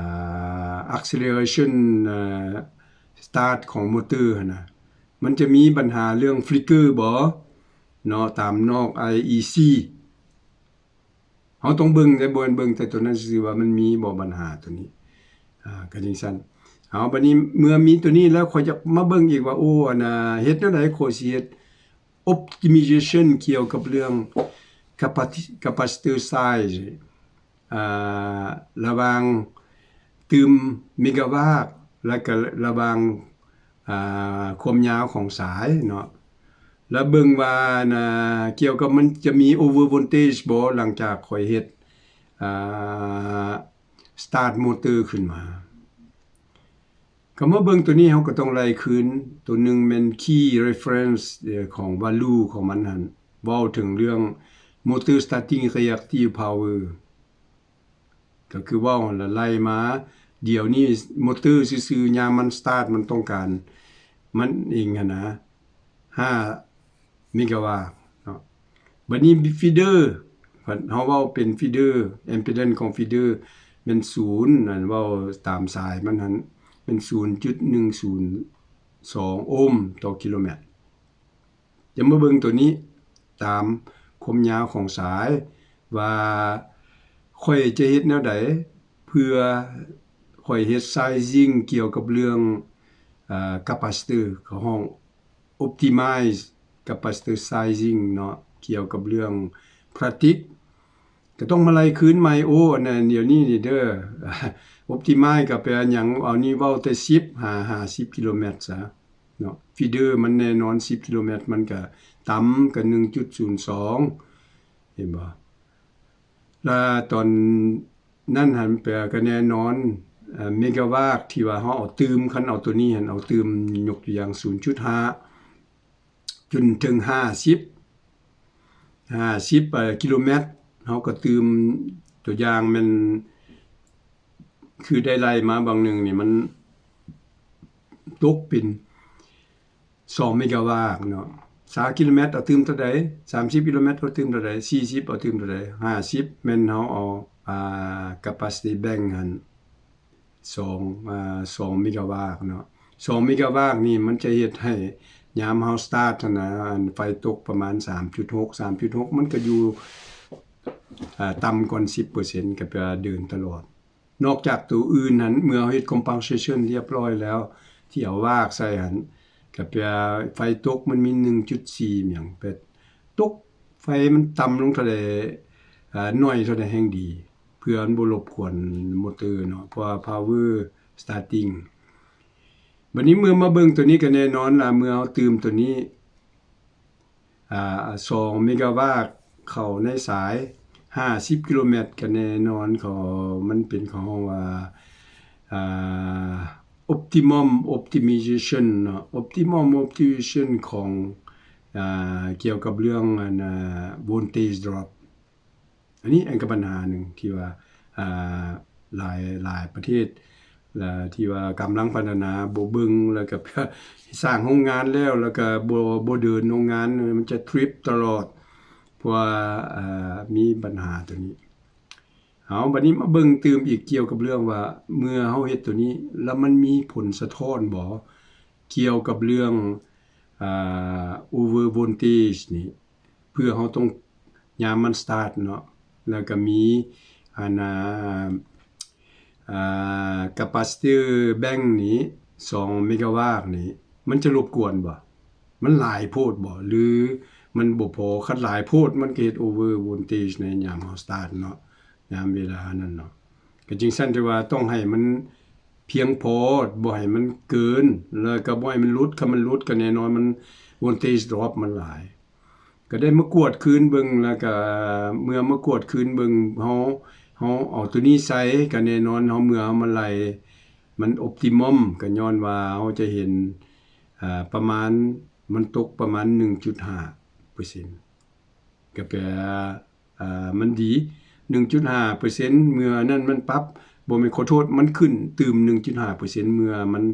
າ acceleration ອາ start ຂອງໂມເຕີຫັ້ນນະ ມັນຈະມີບັນຫາເລື່ອງ flicker ບໍ່ເນາະ ຕາມນອກ IEC ເຮົາຕ້ອງເບິ່ງ ແຕ່ບໍ່ແມ່ນເບິ່ງແຕ່ໂຕນັ້ນຊື່ໆ ວ່າມັນມີບໍ່ບັນຫາໂຕນີ້ ອາ ກໍຈັ່ງຊັ້ນ. ເອົາ ບັດນີ້ເມື່ອມີໂຕນີ້ແລ້ວ ຂ້ອຍຢາກມາເບິ່ງອີກວ່າ ໂອ້ ອັນນ່າ ເຮັດແນວໃດຂ້ອຍຊິເຮັດ optimization ກ່ຽວກັບເລື່ອງ capaci- capacitor size ອາ ລະຫວ່າງຕື່ມເມກາວາດ ແລ້ວກໍລະຫວ່າງ ອາ ຄວາມຍາວຂອງສາຍເນາະ ແລ້ວເບິ່ງວ່າ ນະ ກ່ຽວກັບມັນຈະມີ over voltage ບໍ່ ຫຼັງຈາກຂ້ອຍເຮັດ ອາ start motor ຂຶ້ນມາ. ກໍມາເບິ່ງໂຕນີ້ ເຮົາກໍຕ້ອງໄລ່ຄືນ ໂຕໜຶ່ງແມ່ນ key reference ຂອງ value ຂອງມັນຫັ້ນ ເວົ້າເຖິງເລື່ອງ motor starting reactive power ກໍຄືເວົ້າຫັ້ນລະ ໄລ່ມາ ດຽວນີ້ໂມເຕີຊື່ໆ ຍາມມັນສະຕາດ ມັນຕ້ອງການມັນເອງຫັ້ນນະ ຫ້າເມກາວາດເນາະ. ບັດນີ້ feeder ເຮົາເວົ້າເປັນ feeder impedance ຂອງ feeder ແມ່ນສູນ ອັນເວົ້າຕາມສາຍມັນຫັ້ນ ແມ່ນສູນຈຸດໜຶ່ງສູນສອງໂອມຕໍ່ກິໂລແມັດ. ຈະມາເບິ່ງໂຕນີ້ ຕາມຄວາມຍາວຂອງສາຍ ວ່າຂ້ອຍຈະເຮັດແນວໃດ ເພື່ອຂ້ອຍເຮັດ sizing ກ່ຽວກັບເລື່ອງ ອາ capacitor ເຂົາຮ້ອງ optimize capacitor sizing ເນາະ ກ່ຽວກັບເລື່ອງ practice ກໍຕ້ອງມາໄລ່ຄືນໃໝ່. ໂອ້ ອັນນັ້ນ ດຽວນີ້ນີ້ເດີ optimize ກໍແປວ່າຫຍັງ? ເອົານີ້ເວົ້າແຕ່ສິບຫາຫ້າສິບກິໂລແມັດຊະເນາະ feeder ມັນແນ່ນອນສິບກິໂລແມັດ ມັນກໍຕ່ຳກໍໜຶ່ງຈຸດສູນສອງ ເຫັນບໍ່? ລະຕອນນັ້ນຫັ້ນ ແປວ່າກໍແນ່ນອນ ເມກາວາດທີ່ວ່າເຮົາເອົາຕື່ມ ຄັນເອົາໂຕນີ້ຫັ້ນ ເອົາຕື່ມ ຍົກຕົວຢ່າງ ສູນຈຸດຫ້າ ຈົນເຖິງຫ້າສິບ ຫ້າສິບ ເອີ ກິໂລແມັດ ເຮົາກໍຕື່ມ ຕົວຢ່າງແມ່ນ ຄືໄດ້ໄລ່ມາບາງໜຶ່ງນີ້ ມັນຕົກເປັນສອງເມກາວາດເນາະ ຊາວກິໂລແມັດເອົາຕື່ມເທົ່າໃດ? ສາມສິບກິໂລແມັດເອົາຕື່ມເທົ່າໃດ? ສີ່ສິບເອົາຕື່ມເທົ່າໃດ? ຫ້າສິບ ແມ່ນເຮົາເອົາ ອາ capacity bank ຫັ້ນ ສອງ ອາ ສອງເມກາວາດເນາະ ສອງເມກາວາດນີ້ມັນຈະເຮັດໃຫ້ ຍາມເຮົາສະຕາດຫັ້ນນະ ອັນໄຟຕົກປະມານສາມຈຸດຫົກ ສາມຈຸດຫົກ ມັນກະຢູ່ ເອີ ຕ່ຳກ່ອນສິບເປີເຊັນ ກະແປວ່າເດີນຕະຫຼອດ. ນອກຈາກໂຕອື່ນຫັ້ນ ເມື່ອເຮົາເຮັດ compensation ຮຽບຮ້ອຍແລ້ວ ທີ່ເອົາວາກໃສ່ຫັ້ນ ກະແປວ່າໄຟຕົກມັນມີໜຶ່ງຈຸດສີ່ຫຍັງ ແປຕົກໄຟມັນຕ່ຳລົງເທົ່າໃດ ເອີ ໜ້ອຍເທົ່າໃດແຮ່ງດີ ເພື່ອມັນບໍ່ລົບກວນມໍເຕີເນາະ ເພາະວ່າ power starting. ບັດນີ້ເມື່ອມາເບິ່ງໂຕນີ້ກະແນ່ນອນລະ ເມື່ອເຮົາຕື່ມໂຕນີ້ ອາ ສອງເມກາວາດເຂົ້າໃນສາຍຫ້າສິບກິໂລແມັດ ກະແນ່ນອນເຂົາ ມັນເປັນ ເຂົາຮ້ອງວ່າ ອາ optimum optimization ເນາະ optimum optimization ຂອງ ອາ ກ່ຽວກັບເລື່ອງ ອັນ ອາ voltage drop. ອັນນີ້ອັນກະບັນຫາໜຶ່ງທີ່ວ່າ ອາ ຫຼາຍ ຫຼາຍປະເທດ ລະທີ່ວ່າກຳລັງພັດທະນາບໍ່ເບິ່ງ ລະກະສ້າງໂຮງງານແລ້ວ ລະກະບໍ່ ບໍ່ເດີນໂຮງງານ ມັນຈະທຣິບຕະຫຼອດ ເພາະວ່າ ອາ ມີບັນຫາໂຕນີ້. ເອົາ ບັດນີ້ມາເບິ່ງຕື່ມອີກກ່ຽວກັບເລື່ອງວ່າ ເມື່ອເຮົາເຮັດໂຕນີ້ ລະມັນມີຜົນສະທ້ອນບໍ່ ກ່ຽວກັບເລື່ອງ ອາ over voltage ນີ້ ເພື່ອເຮົາຕ້ອງ ຍາມມັນສະຕາດເນາະ ແລ້ວກະມີ ອັນ ອາ ອາ capacitor bank ນີ້ ສອງເມກາວາດນີ້ ມັນຈະລົບກວນບໍ່? ມັນຫຼາຍໂພດບໍ່ ຫຼືມັນບໍ່ພໍ? ຄັນຫຼາຍໂພດ ມັນກະເຮັດ over voltage ໃນຍາມເຮົາສະຕາດເນາະ ຍາມເວລານັ້ນເນາະ. ກະຈຶ່ງຊັ້ນ ແຕ່ວ່າຕ້ອງໃຫ້ມັນພຽງພໍ ບໍ່ໃຫ້ມັນເກີນ ແລ້ວກະບໍ່ໃຫ້ມັນຫຼຸດ ຄັນມັນຫຼຸດກະແນ່ນອນມັນ voltage drop ມັນຫຼາຍ. ກະໄດ້ມາກວດຄືນເບິ່ງ ແລ້ວກະເມື່ອມາກວດຄືນເບິ່ງ ເຮົາ ເຮົາເອົາໂຕນີ້ໃສ່ ກະແນ່ນອນເຮົາ ເມື່ອເຮົາມາໄລ່ ມັນ optimum ກະຍ້ອນວ່າເຮົາຈະເຫັນ ອາ ປະມານ ມັນຕົກປະມານໜຶ່ງຈຸດຫ້າເປີເຊັນ ກະແປວ່າ ອາ ມັນດີ ໜຶ່ງຈຸດຫ້າເປີເຊັນ ເມື່ອນັ້ນມັນປັບ ບໍ່ແມ່ນ ຂໍໂທດ ມັນຂຶ້ນຕື່ມໜຶ່ງຈຸດຫ້າເປີເຊັນ ເມື່ອມັນ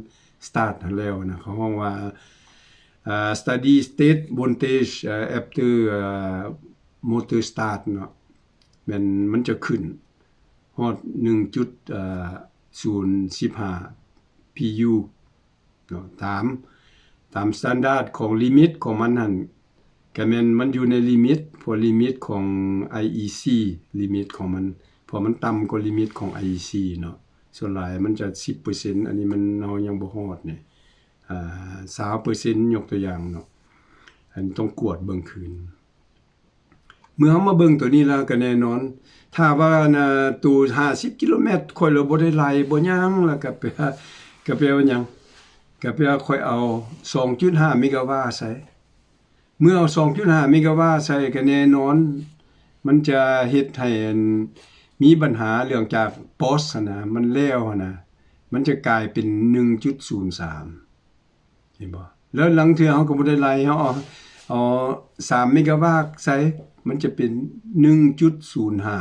ສະຕາດຫັ້ນແລ້ວນະ ເຂົາຮ້ອງວ່າ ອາ steady state voltage ອາ after ອາ motor start ເນາະ ແມ່ນມັນຈະຂຶ້ນຮອດໜຶ່ງຈຸດ ອາ ສູນສິບຫ້າ PU ເນາະ ຕາມ ຕາມສະຕານດາດຂອງລິມິດຂອງມັນຫັ້ນ ກະແມ່ນມັນຢູ່ໃນລິມິດ ເພາະລິມິດຂອງ IEC ລິມິດຂອງມັນ ເພາະມັນຕ່ຳກວ່າລິມິດຂອງ IEC ເນາະ ສ່ວນຫຼາຍມັນຈະສິບເປີເຊັນ ອັນນີ້ມັນ ເຮົາຍັງບໍ່ຮອດນີ້ ອາ ຊາວເປີເຊັນ ຍົກຕົວຢ່າງເນາະ ອັນຕ້ອງກວດເບິ່ງຄືນ. ເມື່ອເຮົາມາເບິ່ງໂຕນີ້ແລ້ວກະແນ່ນອນ ຖ້າວ່າ ອັນ ໂຕຫ້າສິບກິໂລແມັດ ຂ້ອຍລະບໍ່ໄດ້ໄລ່ ບໍ່ຫຍັງ ລະກະແປ ກະແປວ່າຫຍັງ ກະແປວ່າຂ້ອຍເອົາສອງຈຸດຫ້າເມກາວາດໃສ່ ເມື່ອເອົາສອງຈຸດຫ້າເມກາວາດໃສ່ ກະແນ່ນອນ ມັນຈະເຮັດໃຫ້ ອັນ ມີບັນຫາເລື່ອງຈາກ pulse ຫັ້ນນະ ມັນແລ້ວຫັ້ນນະ ມັນຈະກາຍເປັນໜຶ່ງຈຸດສູນສາມ ເຫັນບໍ່? ແລ້ວລາງເທື່ອເຮົາກະບໍ່ໄດ້ໄລ່ ເຮົາເອົາ ເອົາສາມເມກາວາດໃສ່ ມັນຈະເປັນໜຶ່ງຈຸດສູນຫ້າ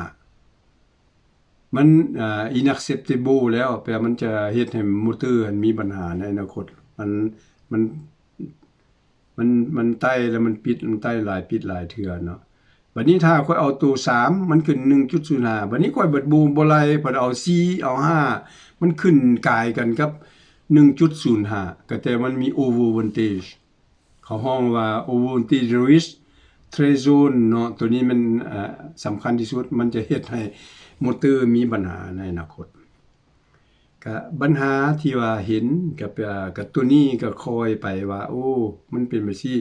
ມັນ ອາ unacceptable ແລ້ວ ແປວ່າມັນຈະເຮັດໃຫ້ມໍເຕີຫັ້ນມີບັນຫາໃນອະນາຄົດ ມັນ ມັນ ມັນ ມັນໄຕ້ແລ້ວມັນປິດ ມັນໄຕ້ຫຼາຍ ປິດຫຼາຍເທື່ອເນາະ. ບາດນີ້ຖ້າຂ້ອຍເອົາໂຕສາມ ມັນຂຶ້ນໜຶ່ງຈຸດສູນຫ້າ ບາດນີ້ຂ້ອຍບັດບໍ່ ບໍ່ໄລ່ ພັດເອົາສີ່ ເອົາຫ້າ ມັນຂຶ້ນກາຍກັນກັບໜຶ່ງຈຸດສູນຫ້າ ກະແຕ່ມັນມີ over voltage ເຂົາຮ້ອງວ່າ over voltage risk threshold ເນາະ ໂຕນີ້ມັນ ເອີ ສຳຄັນທີ່ສຸດ ມັນຈະເຮັດໃຫ້ມໍເຕີມີບັນຫາໃນອະນາຄົດ. ກະບັນຫາທີ່ວ່າເຫັນ ກະ ກະໂຕນີ້ກະຄ່ອຍໄປວ່າ ໂອ້ ມັນເປັນແບບຊີ້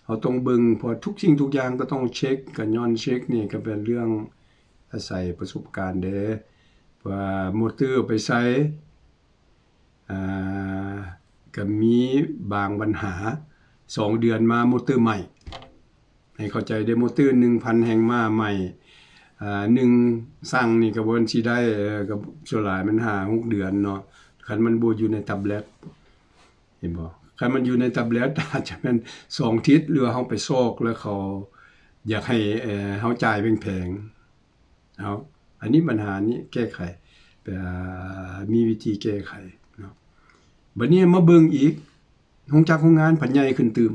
ເຮົາຕ້ອງເບິ່ງ ເພາະທຸກສິ່ງທຸກຢ່າງກະຕ້ອງເຊັກ ກະຍ້ອນເຊັກນີ້ກະເປັນເລື່ອງອາໄສປະສົບການເດ້ ວ່າມໍເຕີໄປໃສ່ ອາ ກະມີບາງບັນຫາ ສອງເດືອນມາມໍເຕີໃໝ່ ໃຫ້ເຂົ້າໃຈເດ້ ມໍເຕີໜຶ່ງພັນແຮງມ້າໃໝ່ ອາ ໜຶ່ງຊັງນີ້ກະບໍ່ຊິໄດ້ ເອີ ກະສ່ວນຫຼາຍມັນຫ້າຫົກເດືອນເນາະ ຄັນມັນບໍ່ຢູ່ໃນຕາແບລັດ ເຫັນບໍ່? ຄັນມັນຢູ່ໃນຕາແບລັດ ອາດຈະແມ່ນສອງທິດ ຫຼືວ່າເຮົາໄປຊອກ ແລ້ວເຂົາຢາກໃຫ້ ເອີ ເຮົາຈ່າຍແພງໆ ເອົາ ອັນນີ້ບັນຫານີ້ແກ້ໄຂ ແຕ່ມີວິທີແກ້ໄຂເນາະ. ບາດນີ້ມາເບິ່ງອີກ ໂຮງຈັກໂຮງງານພັດໃຫຍ່ຂຶ້ນຕື່ມ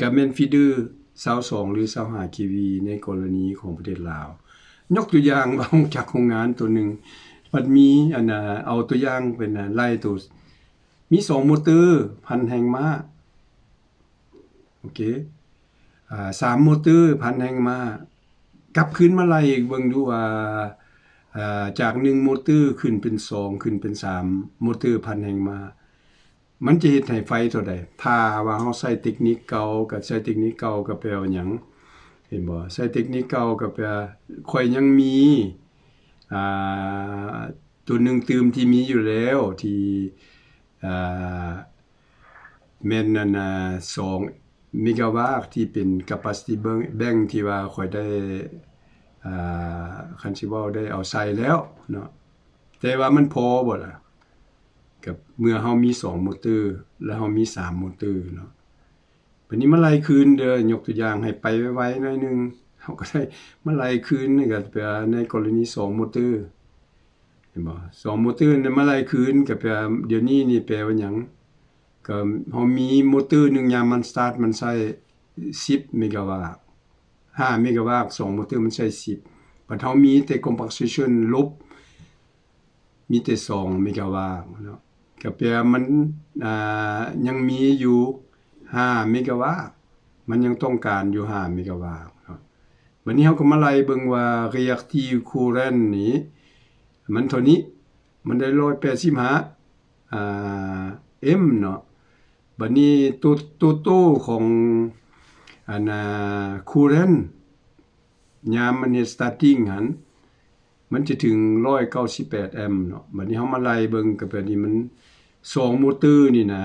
ກະແມ່ນຟີເດີຊາວສອງ ຫຼື ຊາວຫ້າ KV ໃນກໍລະນີຂອງປະເທດລາວ. ຍົກຕົວຢ່າງວ່າໂຮງຈັກໂຮງງານໂຕໜຶ່ງ ພັດມີ ອັນ ເອົາຕົວຢ່າງເປັນ ອາ ໄລ່ໂຕ ມີສອງມໍເຕີພັນແຮງມ້າ ເຄ ອາ ສາມໂມເຕີພັນແຮງມ້າ ກັບຄືນມາໄລ່ອີກເບິ່ງດູວ່າ ອາ ຈາກໜຶ່ງໂມເຕີຂຶ້ນເປັນສອງ ຂຶ້ນເປັນສາມ ໂມເຕີພັນແຮງມ້າ ມັນຈະເຮັດໃຫ້ໄຟເທົ່າໃດ? ຖ້າວ່າເຮົາໃຊ້ເຕັກນິກເກົ່າ ກໍໃຊ້ເຕັກນິກເກົ່າ ກໍແປວ່າຫຍັງ? ເຫັນບໍ່? ໃຊ້ເຕັກນິກເກົ່າ ກໍແປວ່າຂ້ອຍຍັງມີ ອາ ຕົວໜຶ່ງຕື່ມທີ່ມີຢູ່ແລ້ວ ທີ່ ອາ ແມ່ນອັນນ່າ ສອງເມກາວາດ ທີ່ເປັນ capacity bank ທີ່ວ່າຂ້ອຍໄດ້ ອາ ຄັນຊິເວົ້າໄດ້ເອົາໃສ່ແລ້ວເນາະ ແຕ່ວ່າມັນພໍບໍ່ລະ? ກັບເມື່ອເຮົາມີສອງໂມເຕີ ແລະເຮົາມີສາມໂມເຕີເນາະ ບັດນີ້ມາໄລ່ຄືນເດີ ຍົກຕົວຢ່າງໃຫ້ໄປໄວໆໜ້ອຍໜຶ່ງ ເຮົາກໍໄດ້ມາໄລ່ຄືນ ນີ້ກໍແປວ່າໃນກໍລະນີສອງໂມເຕີ ເຫັນບໍ່? ສອງໂມເຕີນີ້ມາໄລ່ຄືນ ກໍແປວ່າ ດຽວນີ້ນີ້ແປວ່າຫຍັງ? ກໍເຮົາມີໂມເຕີໜຶ່ງ ຍາມມັນສະຕາດ ມັນໃຊ້ສິບເມກາວາດ ຫ້າເມກາວາດ ສອງໂມເຕີມັນໃຊ້ສິບ ບັດເຮົາມີແຕ່ combustion ລົບ ມີແຕ່ສອງເມກາວາດເນາະ ກໍແປວ່າມັນ ອາ ຍັງມີຢູ່ຫ້າເມກາວາດ ມັນຍັງຕ້ອງການຢູ່ຫ້າເມກາວາດເນາະ ບັດນີ້ເຮົາກໍມາໄລ່ເບິ່ງວ່າ reactive current ນີ້ ມັນເທົ່ານີ້ ມັນໄດ້ຮ້ອຍແປດສິບຫ້າ ອາ ແອັມເນາະ ບັດນີ້ໂຕ ໂຕໂຕຂອງ ອັນນ່າ current ຍາມມັນເຮັດ starting ຫັ້ນ ມັນຈະເຖິງຮ້ອຍເກົ້າສິບແປດແອັມເນາະ ບັດນີ້ເຮົາມາໄລ່ເບິ່ງ ກໍແບບນີ້ມັນ ສອງໂມເຕີນີ້ນະ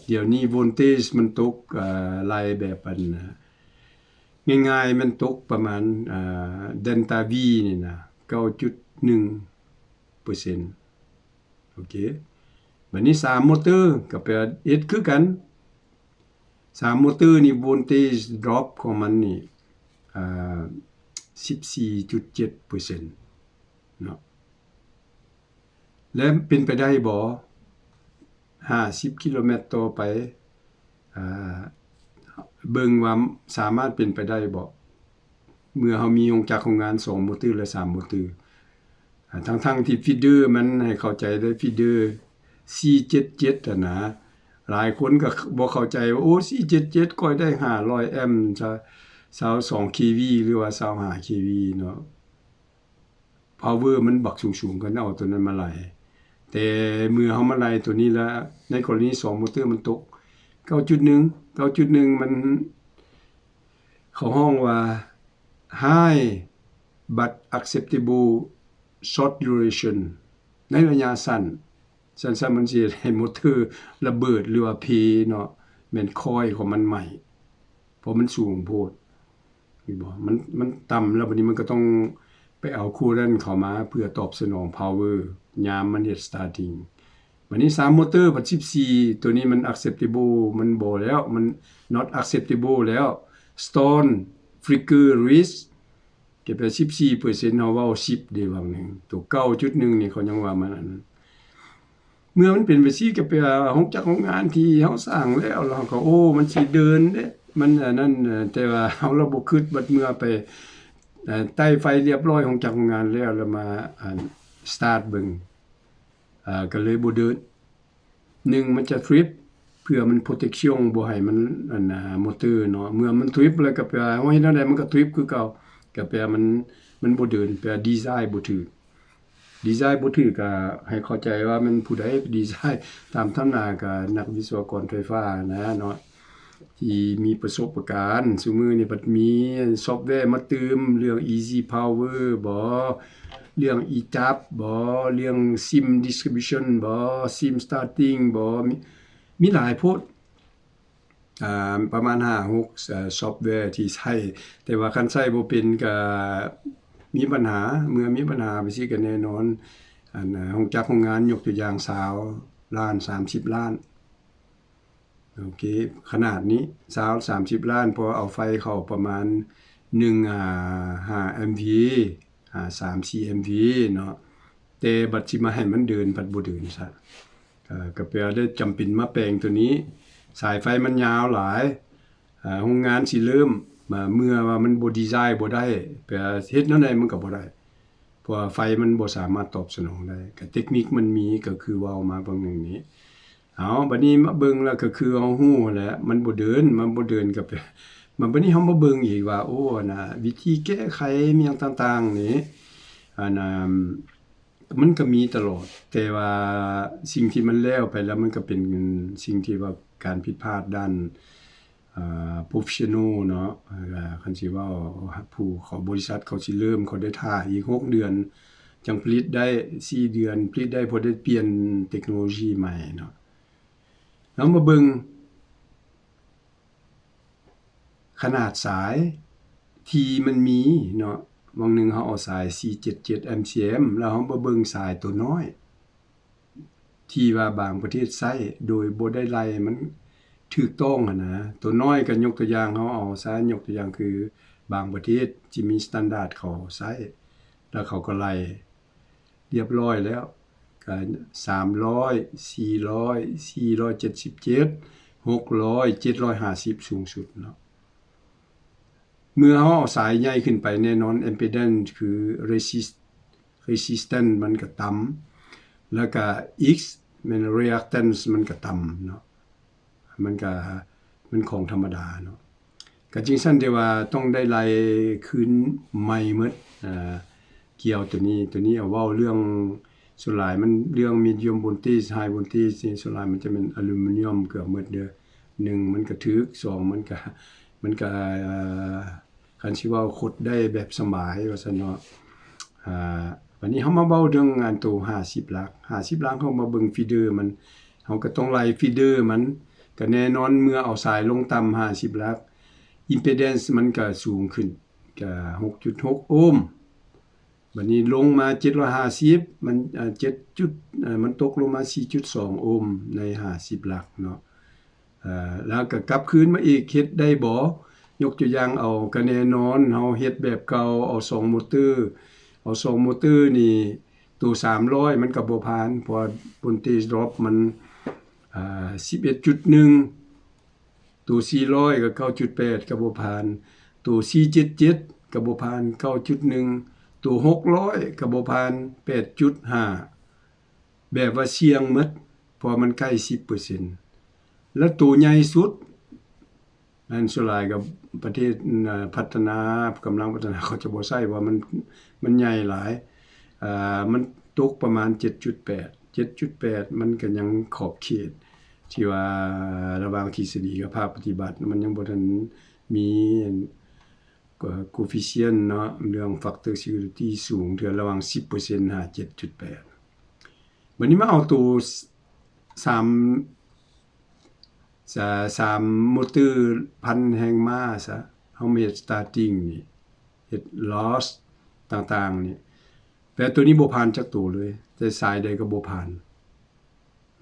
ດຽວນີ້ voltage ມັນຕົກ ອາ ໄລ່ແບບອັນ ງ່າຍໆ ມັນຕົກປະມານ ອາ delta V ນີ້ນະ ເກົ້າຈຸດໜຶ່ງເປີເຊັນ ໂອເຄ ບັດນີ້ສາມໂມເຕີ ກໍແປວ່າເຮັດຄືກັນ ສາມໂມເຕີນີ້ voltage drop ຂອງມັນນີ້ ອາ ສິບສີ່ຈຸດເຈັດເປີເຊັນເນາະ ແລະເປັນໄປໄດ້ບໍ່ ຫ້າສິບກິໂລແມັດຕໍ່ໄປ ອາ ເບິ່ງວ່າສາມາດເປັນໄປໄດ້ບໍ່ ເມື່ອເຮົາມີໂຮງຈັກໂຮງງານສອງໂມເຕີ ແລະ ສາມໂມເຕີ ອາ ທັງໆທີ່ຟີດເດີມັນ ໃຫ້ເຂົ້າໃຈເດີ ຟີດເດີສີ່ເຈັດເຈັດຫັ້ນນະ ຫຼາຍຄົນກໍບໍ່ເຂົ້າໃຈວ່າ ໂອ້ ສີ່ເຈັດເຈັດ ຂ້ອຍໄດ້ຫ້າຮ້ອຍແອັມ ຊາວສອງເຄວີ ຫຼືວ່າຊາວຫ້າເຄວີເນາະ ພາວເວີມັນບັກສູງໆ ກໍເອົາຕົວນັ້ນມາໄລ່ ແຕ່ເມື່ອເຮົາມາໄລ່ຕົວນີ້ລະ ໃນກໍລະນີສອງໂມເຕີມັນຕົກ ເກົ້າຈຸດໜຶ່ງ ເກົ້າຈຸດໜຶ່ງ ມັນ ເຂົາຮ້ອງວ່າ high but acceptable short duration ໃນໄລຍະສັ້ນ ຊັ້ນຊະມັນຊິເຮັດໃຫ້ໂມເຕີລະເບີດ ຫຼືວ່າເພເນາະ ແມ່ນຄອຍຂອງມັນໄໝ້ ເພາະມັນສູງໂພດ ເຫັນບໍ່ ມັນ ມັນຕ່ຳແລ້ວ ບັດນີ້ມັນກໍຕ້ອງໄປເອົາຄູລັນເຂົ້າມາເພື່ອຕອບສະໜອງພາວເວີ ຍາມມັນເຮັດສະຕາດຕິງ ບັດນີ້ສາມໂມເຕີບັດສິບສີ່ ໂຕນີ້ມັນ acceptable ມັນບໍ່ແລ້ວ ມັນ not acceptable ແລ້ວ stall flicker risk ເກັບໄປສິບສີ່ເປີເຊັນ ເຮົາເວົ້າສິບເດ້ຫວ່າງໜຶ່ງ ໂຕເກົ້າຈຸດໜຶ່ງນີ້ເຂົາຍັງວ່າມັນອັນນັ້ນ ເມື່ອມັນເປັນໄປຊີ້ ກໍແປວ່າໂຮງຈັກໂຮງງານທີ່ເຮົາສ້າງແລ້ວ ແລ້ວເຮົາກໍ ໂອ້ ມັນຊິເດີນເດ້ ມັນອັນນັ້ນ ແຕ່ວ່າເຮົາລະບໍ່ຄິດ ບັດເມື່ອໄປ ເອີ ໄຕ້ໄຟລຽບຮ້ອຍ ໂຮງຈັກໂຮງງານແລ້ວ ແລ້ວມາ ອັນ ສະຕາດເບິ່ງ ເອີ ກໍເລີຍບໍ່ເດີນ. ໜຶ່ງ ມັນຈະທຣິບ ເພື່ອມັນໂປຣເຕັກຊຽນ ບໍ່ໃຫ້ມັນ ອັນ ອາ ໂມເຕີເນາະ ເມື່ອມັນທຣິບແລ້ວ ກໍແປວ່າເຮົາເຮັດແນວໃດມັນກໍທຣິບຄືເກົ່າ ກໍແປວ່າມັນ ມັນບໍ່ເດີນ ແປວ່າດີໄຊບໍ່ຖືກ ດີໄຊບໍ່ຖືກ ກໍໃຫ້ເຂົ້າໃຈວ່າແມ່ນຜູ້ໃດດີໄຊ ຕາມທຳນາກໍນັກວິສະວະກອນໄຟຟ້ານະເນາະ ທີ່ມີປະສົບປະການ ຊຸມື້ນີ້ພັດມີຊອບແວມາຕື່ມ ເລື່ອງ Easy Power ບໍ ເລື່ອງ ETAP ບໍ ເລື່ອງ SIM Distribution ບໍ SIM Starting ບໍ ມີ ມີຫຼາຍໂພດ ອ່າ ປະມານຫ້າຫົກ ເອີ ຊອບແວທີ່ໃຊ້ ແຕ່ວ່າຄັນໃຊ້ບໍ່ເປັນກະມີບັນຫາ ເມື່ອມີບັນຫາໄປຊີ້ກະແນ່ນອນ ອັນ ໂຮງຈັກໂຮງງານ ຍົກຕົວຢ່າງ ຊາວລ້ານ ສາມສິບລ້ານ ໂອເຄ ຂະໜາດນີ້ ຊາວ ສາມສິບລ້ານ ເພາະເອົາໄຟເຂົ້າປະມານ ໜຶ່ງ ຫາ ຫ້າ MVA ຫາ ສາມ ສີ່ MVA ເນາະ ແຕ່ບັດຊິມາໃຫ້ມັນເດີນ ພັດບໍ່ເດີນຊະ ເອີ ກໍແປວ່າໄດ້ຈຳເປັນມາແປງໂຕນີ້ ສາຍໄຟມັນຍາວຫຼາຍ ເອີ ໂຮງງານຊິເລີ່ມ ເມື່ອວ່າມັນບໍ່ດີໄຊບໍ່ໄດ້ ແປວ່າເຮັດແນວໃດມັນກໍບໍ່ໄດ້ ເພາະວ່າໄຟມັນບໍ່ສາມາດຕອບສະໜອງໄດ້ ກໍເຕັກນິກມັນມີ ກໍຄືເວົ້າມາເບື້ອງໜຶ່ງນີ້ ເອົາ ບັດນີ້ມາເບິ່ງແລ້ວກໍຄືເຮົາຮູ້ແຫຼະ ມັນບໍ່ເດີນ ມັນບໍ່ເດີນກໍໄປ ມາບັດນີ້ເຮົາມາເບິ່ງອີກວ່າ ໂອ້ ອັນນ່າ ວິທີແກ້ໄຂຫຍັງຕ່າງໆນີ້ ອັນນ່າ ມັນກໍມີຕະຫຼອດ ແຕ່ວ່າສິ່ງທີ່ມັນແລ້ວໄປແລ້ວ ມັນກໍເປັນສິ່ງທີ່ວ່າການຜິດພາດດ້ານ ອ່າ ໂປຣເຟສຊັນນໍເນາະ ອ່າ ຄັນຊິເວົ້າ ຜູ້ເຂົາ ບໍລິສັດເຂົາຊິເລີ່ມ ເຂົາໄດ້ຖ້າອີກຫົກເດືອນ ຈັ່ງຜະລິດໄດ້ ສີ່ເດືອນຜະລິດໄດ້ ເພາະໄດ້ປ່ຽນເຕັກໂນໂລຊີໃໝ່ເນາະ. ເຮົາມາເບິ່ງຂະໜາດສາຍທີ່ມັນມີເນາະ ຫວ່າງໜຶ່ງເຮົາເອົາສາຍສີ່ເຈັດເຈັດ ແອັມຊີແອັມ ແລ້ວເຮົາມາເບິ່ງສາຍຕົວນ້ອຍ ທີ່ວ່າບາງປະເທດໃຊ້ໂດຍບໍ່ໄດ້ໄລ່ມັນຖືກຕ້ອງຫັ້ນນະ ຕົວນ້ອຍກໍຍົກຕົວຢ່າງ ເຮົາເອົາຊະ ຍົກຕົວຢ່າງຄືບາງປະເທດທີ່ມີສະຕານດາດເຂົາໃຊ້ ແລ້ວເຂົາກໍໄລ່ຮຽບຮ້ອຍແລ້ວ ກໍສາມຮ້ອຍ ສີ່ຮ້ອຍ ສີ່ຮ້ອຍເຈັດສິບເຈັດ ຫົກຮ້ອຍ ເຈັດຮ້ອຍຫ້າສິບສູງສຸດເນາະ. ເມື່ອເຮົາເອົາສາຍໃຫຍ່ຂຶ້ນໄປ ແນ່ນອນ impedance ຄື resist resistance ມັນກໍຕ່ຳ ແລ້ວກໍ X ແມ່ນ reactance ມັນກໍຕ່ຳເນາະ ມັນກໍ ມັນຂອງທຳມະດາເນາະ. ກໍຈຶ່ງຊັ້ນທີ່ວ່າຕ້ອງໄດ້ໄລ່ຄືນໃໝ່ໝົດ ອ່າ ກ່ຽວຕົວນີ້ ຕົວນີ້ເອົາເວົ້າເລື່ອງ ສ່ວນຫຼາຍມັນເລື່ອງ medium voltage high voltage ນີ້ ສ່ວນຫຼາຍມັນຈະແມ່ນອາລູມີນຽມເກືອບໝົດເດີ້ ໜຶ່ງ ມັນກະຖືກ ສອງ ມັນກະ ມັນກະ ຄັນຊິເວົ້າ ຄົດໄດ້ແບບສະບາຍວ່າຊັ້ນເນາະ ອ່າ ບາດນີ້ເຮົາມາເວົ້າເລື່ອງອັນໂຕຫ້າສິບຫຼັກ ຫ້າສິບຫຼັກ ເຮົາມາເບິ່ງຟີເດີມັນ ເຮົາກໍຕ້ອງໄລ່ຟີເດີມັນ ກໍແນ່ນອນເມື່ອເອົາສາຍລົງຕ່ຳຫ້າສິບຫຼັກ impedance ມັນກໍສູງຂຶ້ນ ກໍຫົກຈຸດຫົກໂອມ ບາດນີ້ລົງມາເຈັດຮ້ອຍຫ້າສິບ ມັນ ເອີ ເຈັດຈຸດ ເອີ ມັນຕົກລົງມາສີ່ຈຸດສອງໂອມໃນຫ້າສິບຫຼັກເນາະ ເອີ ແລ້ວກໍກັບຄືນມາອີກ ເຮັດໄດ້ບໍ່? ຍົກຕົວຢ່າງເອົາ ກໍແນ່ນອນ ເຮົາເຮັດແບບເກົ່າ ເອົາສອງມໍເຕີ ເອົາສອງມໍເຕີນີ້ ໂຕສາມຮ້ອຍມັນກໍບໍ່ຜ່ານ ເພາະວ່າໂວນເຕຈດຣອບມັນ ເອີ ສິບເອັດຈຸດໜຶ່ງ ໂຕສີ່ຮ້ອຍກໍເກົ້າຈຸດແປດກໍບໍ່ຜ່ານ ໂຕສີ່ເຈັດເຈັດກໍບໍ່ຜ່ານ ເກົ້າຈຸດໜຶ່ງ ໂຕຫົກຮ້ອຍກໍບໍ່ຜ່ານ ແປດຈຸດຫ້າ ແບບວ່າສ່ຽງໝົດ ເພາະວ່າມັນໃກ້ສິບເປີເຊັນ ແລ້ວໂຕໃຫຍ່ສຸດ ອັນສ່ວນຫຼາຍກໍປະເທດ ອາ ພັດທະນາ ກຳລັງພັດທະນາ ເຂົາຈະບໍ່ໃຊ້ ເພາະວ່າມັນ ມັນໃຫຍ່ຫຼາຍ ອາ ມັນຕົກປະມານເຈັດຈຸດແປດ ເຈັດຈຸດແປດ ມັນກໍຍັງຂອບເຂດ ທີ່ວ່າລະຫວ່າງທິດສະດີກັບພາກປະຕິບັດ ມັນຍັງບໍ່ທັນມີອັນ coefficient ເນາະ ເລື່ອງ factor security ສູງເທື່ອ ລະຫວ່າງສິບເປີເຊັນຫາເຈັດຈຸດແປດ ບາດນີ້ມາເອົາໂຕສາມ ສາມ ສາມມໍເຕີພັນແຮງມ້າຊະ ເຮົາມາເຮັດ starting ນີ້ ເຮັດ loss ຕ່າງໆນີ້ ແປໂຕນີ້ບໍ່ຜ່ານຈັກໂຕເລີຍ ແຕ່ສາຍໃດກໍບໍ່ຜ່ານ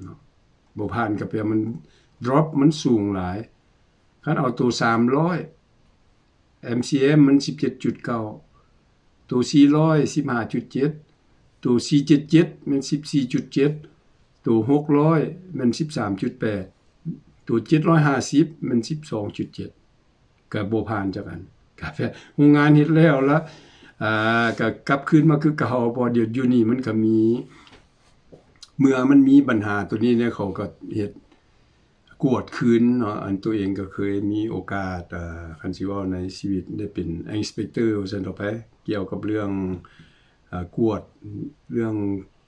ເນາະ ບໍ່ຜ່ານກໍແປມັນ drop ມັນສູງຫຼາຍ ຄັນເອົາໂຕສາມຮ້ອຍ ເອັມຊີເອັມ ມັນສິບເຈັດຈຸດເກົ້າ ໂຕສີ່ຮ້ອຍ ສິບຫ້າຈຸດເຈັດ ໂຕສີ່ເຈັດເຈັດ ແມ່ນສິບສີ່ຈຸດເຈັດ ໂຕຫົກຮ້ອຍ ແມ່ນສິບສາມຈຸດແປດ ໂຕເຈັດຮ້ອຍຫ້າສິບ ແມ່ນສິບສອງຈຸດເຈັດ ກໍບໍ່ຜ່ານຈັກອັນ ກາແຟໂຮງງານເຮັດແລ້ວລະ ອ່າ ກໍກັບຄືນມາຄືເກົ່າ ເພາະດຽວຢູ່ນີ້ມັນກໍມີ ເມື່ອມັນມີບັນຫາໂຕນີ້ແລ້ວ ເຂົາກໍເຮັດກວດຄືນເນາະ ອັນໂຕເອງກໍເຄີຍມີໂອກາດ ເອີ ຄັນຊິເວົ້າໃນຊີວິດໄດ້ເປັນ inspector ວ່າຊັ້ນເຖາະໄປ ກ່ຽວກັບເລື່ອງ ອາ ກວດເລື່ອງ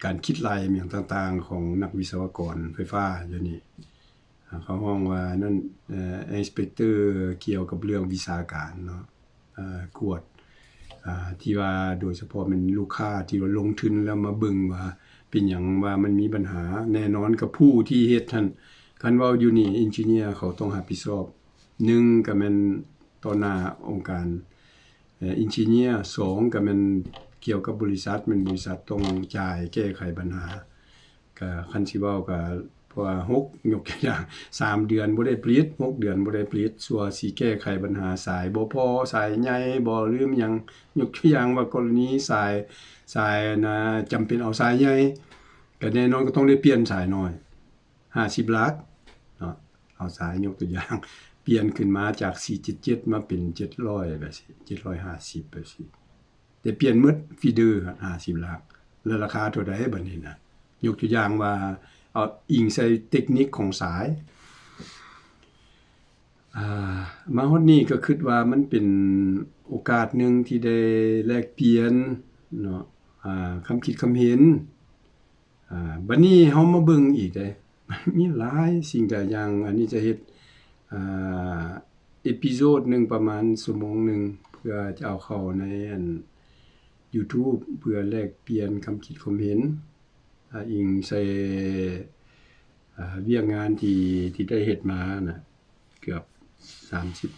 ການຄິດໄລ່ຫຍັງຕ່າງໆ ຂອງນັກວິສະວະກອນໄຟຟ້າຢູ່ນີ້ ອາ ເຂົາຮ້ອງວ່ານັ້ນ ເອີ inspector ກ່ຽວກັບເລື່ອງວິຊາການເນາະ ອາ ກວດ ອາ ທີ່ວ່າໂດຍສະເພາະແມ່ນລູກຄ້າທີ່ວ່າລົງທຶນແລ້ວມາເບິ່ງວ່າເປັນຫຍັງວ່າມັນມີບັນຫາ ແນ່ນອນກັບຜູ້ທີ່ເຮັດຫັ້ນ ຄັນເວົ້າຢູ່ນີ້ engineer ເຂົາຕ້ອງຮັບຜິດຊອບ ໜຶ່ງກໍແມ່ນຕໍ່ໜ້າອົງການ ເອີ engineer ສອງກໍແມ່ນກ່ຽວກັບບໍລິສັດ ແມ່ນບໍລິສັດຕ້ອງຈ່າຍແກ້ໄຂບັນຫາ ກໍຄັນຊິເວົ້າກໍ ເພາະວ່າຫົກ ຍົກຕົວຢ່າງ ສາມເດືອນບໍ່ໄດ້ຜະລິດ ຫົກເດືອນບໍ່ໄດ້ຜະລິດ ຊົ່ວຊິແກ້ໄຂບັນຫາສາຍບໍ່ພໍ ສາຍໃຫຍ່ບໍ່ ຫຼືຫຍັງ ຍົກຕົວຢ່າງວ່າກໍລະນີສາຍ ສາຍ ອັນນ່າ ຈຳເປັນເອົາສາຍໃຫຍ່ ກໍແນ່ນອນກໍຕ້ອງໄດ້ປ່ຽນສາຍນ້ອຍ ຫ້າສິບຫຼັກເນາະ ເອົາສາຍຍົກຕົວຢ່າງ ປ່ຽນຂຶ້ນມາຈາກສີ່ເຈັດເຈັດມາເປັນເຈັດຮ້ອຍແບບຊີ້ ເຈັດຮ້ອຍຫ້າສິບແບບຊີ້ ແຕ່ປ່ຽນໝົດຟີເດີຫ້າສິບຫຼັກ ແລ້ວລາຄາເທົ່າໃດບັດນີ້ນະ? ຍົກຕົວຢ່າງວ່າ ເອົາອີງໃສ່ເຕັກນິກຂອງສາຍ. ອາ ມາຮອດນີ້ກໍຄິດວ່າມັນເປັນໂອກາດໜຶ່ງທີ່ໄດ້ແລກປ່ຽນເນາະ ອາ ຄຳຄິດຄຳເຫັນ. ອາ ບັດນີ້ເຮົາມາເບິ່ງອີກເດ້ ມັນມີຫຼາຍສິ່ງຫຼາຍຢ່າງ. ອັນນີ້ຈະເຮັດ ອາ ເອພິໂຊດໜຶ່ງປະມານຊົ່ວໂມງໜຶ່ງ ເພື່ອຈະເອົາເຂົ້າໃນອັນ YouTube ເພື່ອແລກປ່ຽນຄຳຄິດຄວາມເຫັນ ອາ ອີງໃສ່ ອາ ວຽກງານທີ່ ທີ່ໄດ້ເຮັດມານະ ເກືອບສາມສິບ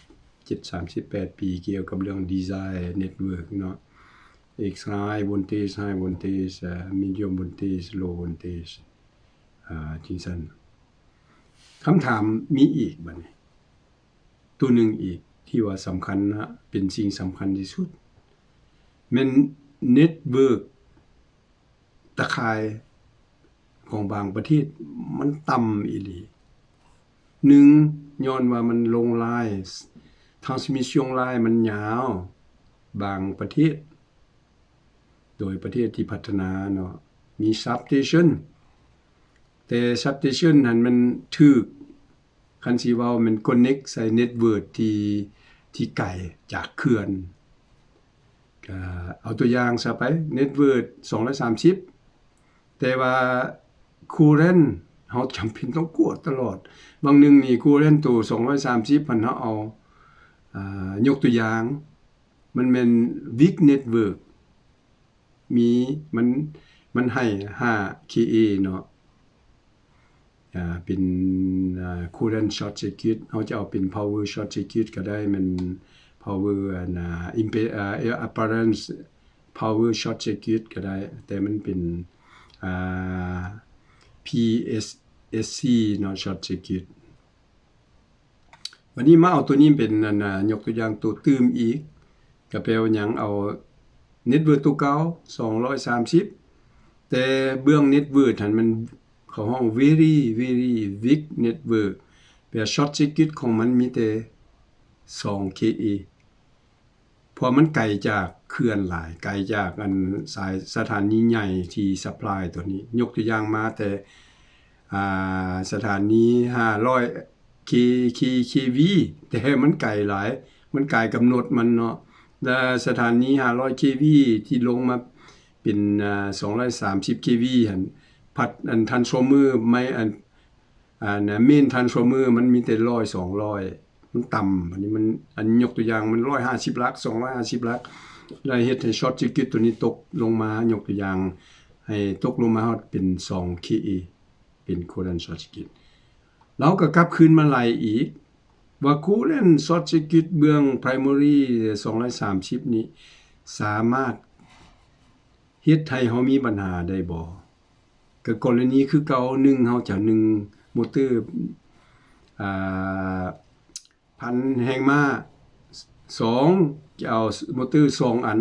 ເຈັດ ສາມສິບແປດປີ ກ່ຽວກັບເລື່ອງດີໄຊເນັດເວີກເນາະ X high voltage, high voltage, ອາ medium voltage, low voltage ອາ ຈັ່ງຊັ້ນ. ຄຳຖາມມີອີກບັດນີ້ ໂຕໜຶ່ງອີກທີ່ວ່າສຳຄັນນະ ເປັນສິ່ງສຳຄັນທີ່ສຸດ ແມ່ນເນັດເວີກຕາຂ່າຍຂອງບາງປະເທດມັນຕ່ຳອີ່ຫຼີ. ໜຶ່ງ ຍ້ອນວ່າມັນລົງລາຍ transmission line ມັນຍາວ ບາງປະເທດ ໂດຍປະເທດທີ່ພັດທະນາເນາະ ມີ substation ແຕ່ substation ຫັ້ນມັນຖືກ ຄັນຊິເວົ້າແມ່ນ connect ໃສ່ network ທີ່ ທີ່ໄກຈາກເຂື່ອນ. ກະເອົາຕົວຢ່າງຊະໄປ network ສອງຮ້ອຍສາມສິບ ແຕ່ວ່າ current ເຮົາຈຳເປັນຕ້ອງກວດຕະຫຼອດ. ບາງໜຶ່ງນີ້ current ໂຕສອງຮ້ອຍສາມສິບ ພັນເຮົາເອົາ ອາ ຍົກຕົວຢ່າງ ມັນແມ່ນ weak network ມີ ມັນ ມັນໃຫ້ຫ້າ kA ເນາະ ອາ ເປັນ ອາ current short circuit ເຮົາຈະເອົາເປັນ power short circuit ກໍໄດ້ ແມ່ນ power ອັນ ອາ impe- ອາ apparent power short circuit ກໍໄດ້ ແຕ່ມັນເປັນ ອາ PSSC ເນາະ short circuit. ບັດນີ້ມາເອົາໂຕນີ້ເປັນ ອັນນາ ຍົກຕົວຢ່າງໂຕຕື່ມອີກ ກະແປວ່າຫຍັງ ເອົາ network ໂຕເກົ່າ ສອງຮ້ອຍສາມສິບ ແຕ່ເບື້ອງ network ຫັ້ນມັນ ເຂົາຮ້ອງ very very weak network ແປວ່າ short circuit ຂອງມັນມີແຕ່ ສອງ kA ເພາະມັນໄກຈາກເຂື່ອນຫຼາຍ ໄກຈາກອັນສາຍສະຖານີໃຫຍ່ທີ່ supply ຕົວນີ້. ຍົກຕົວຢ່າງມາແຕ່ ອາ ສະຖານີຫ້າຮ້ອຍ K K kV ແຕ່ມັນໄກຫຼາຍ ມັນກາຍກຳນົດມັນເນາະ ແລະ ສະຖານີຫ້າຮ້ອຍ kV ທີ່ລົງມາເປັນ ອາ ສອງຮ້ອຍສາມສິບ kV ຫັ້ນ ພັດອັນ transformer ໄມ້ອັນ ອັນ main transformer ມັນມີແຕ່ຮ້ອຍ ສອງຮ້ອຍ ມັນຕ່ຳ. ອັນນີ້ມັນ ອັນຍົກຕົວຢ່າງ ມັນຮ້ອຍຫ້າສິບຫຼັກ ສອງຮ້ອຍຫ້າສິບຫຼັກ ແລ້ວເຮັດໃຫ້ short circuit ຕົວນີ້ຕົກລົງມາ ຍົກຕົວຢ່າງ ໃຫ້ຕົກລົງມາຮອດເປັນ ສອງ kA ເປັນ current short circuit. ລາວກໍກັບຄືນມາໄລ່ອີກ ວ່າ current short circuit ເບື້ອງ primary ສອງຮ້ອຍສາມສິບນີ້ ສາມາດເຮັດໃຫ້ເຮົາມີບັນຫາໄດ້ບໍ່? ກໍກໍລະນີຄືເກົ່າ ໜຶ່ງ ເຮົາຈະ ໜຶ່ງ ມໍເຕີ ອາ ພັນແຮງມ້າ, ສອງ ຈະເອົາມໍເຕີສອງອັນ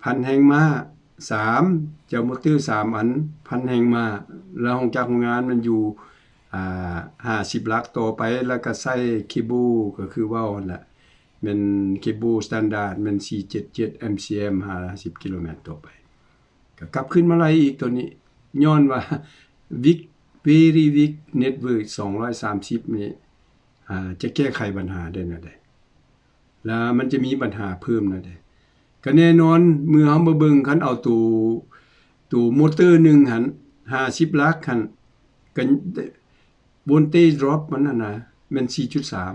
ພັນແຮງມ້າ, ສາມ ຈະເອົາມໍເຕີສາມອັນ ພັນແຮງມ້າ ແລ້ວໂຮງຈັກໂຮງງານມັນຢູ່ ອາ ຫ້າສິບຫຼັກຕໍ່ໄປ ແລ້ວກໍໃຊ້ເຄເບິ້ນ ກໍຄືເວົ້າຫັ້ນແຫຼະ ແມ່ນເຄເບິ້ນສະຕານດາດ ແມ່ນສີ່ເຈັດເຈັດ MCM ຫ້າສິບກິໂລແມັດຕໍ່ໄປ. ກໍກັບຄືນມາໄລ່ອີກຕົວນີ້ ຍ້ອນວ່າ weak very weak network ສອງຮ້ອຍສາມສິບນີ້ ອາ ຈະແກ້ໄຂບັນຫາໄດ້ແນວໃດ ແລ້ວມັນຈະມີບັນຫາເພີ່ມແນວໃດ? ກໍແນ່ນອນ ເມື່ອເຮົາມາເບິ່ງ ຄັນເອົາໂຕ ໂຕມໍເຕີໜຶ່ງຫັ້ນ ຫ້າສິບຫຼັກຫັ້ນ ກໍ voltage drop ມັນຫັ້ນນະ ແມ່ນສີ່ຈຸດສາມ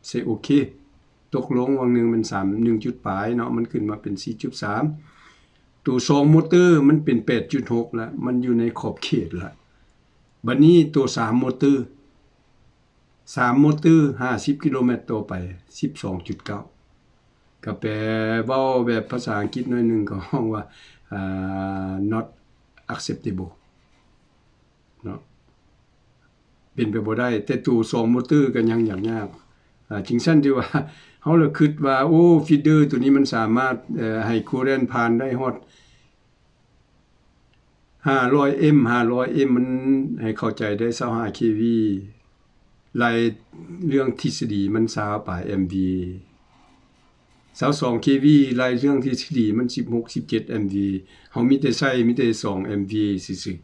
ໃສ່ໂອເຄ ຕົກລົງ ຫວ່າງໜຶ່ງແມ່ນສາມ ໜຶ່ງຈຸດປາຍເນາະ ມັນຂຶ້ນມາເປັນສີ່ຈຸດສາມ ໂຕສອງມໍເຕີມັນເປັນແປດຈຸດຫົກລະ ມັນຢູ່ໃນຂອບເຂດລະ. ບັດນີ້ໂຕສາມມໍເຕີ ສາມມໍເຕີຫ້າສິບກິໂລແມັດຕໍ່ໄປ ສິບສອງຈຸດເກົ້າ ກໍແປເວົ້າແບບພາສາອັງກິດໜ້ອຍໜຶ່ງ ເຂົາຮ້ອງວ່າ ອາ not acceptable ເນາະ ເປັນໄປບໍ່ໄດ້ ແຕ່ໂຕສອງມໍເຕີກໍຍັງຍາກໆ. ອາ ຈຶ່ງຊັ້ນທີ່ວ່າ ເຮົາລະຄິດວ່າ ໂອ້ feeder ໂຕນີ້ມັນສາມາດ ເອີ ໃຫ້ current ຜ່ານໄດ້ຮອດ ຫ້າຮ້ອຍ M ຫ້າຮ້ອຍ M ມັນໃຫ້ເຂົ້າໃຈໄດ້ ຊາວຫ້າ kV ໄລ່ເລື່ອງທິດສະດີມັນຊາວປາຍ MVA ຊາວສອງ kV ໄລ່ເລື່ອງທິດສະດີມັນສິບຫົກ ສິບເຈັດ MVA ເຮົາມີແຕ່ໃຊ້ ມີແຕ່ສອງ MVA ຊື່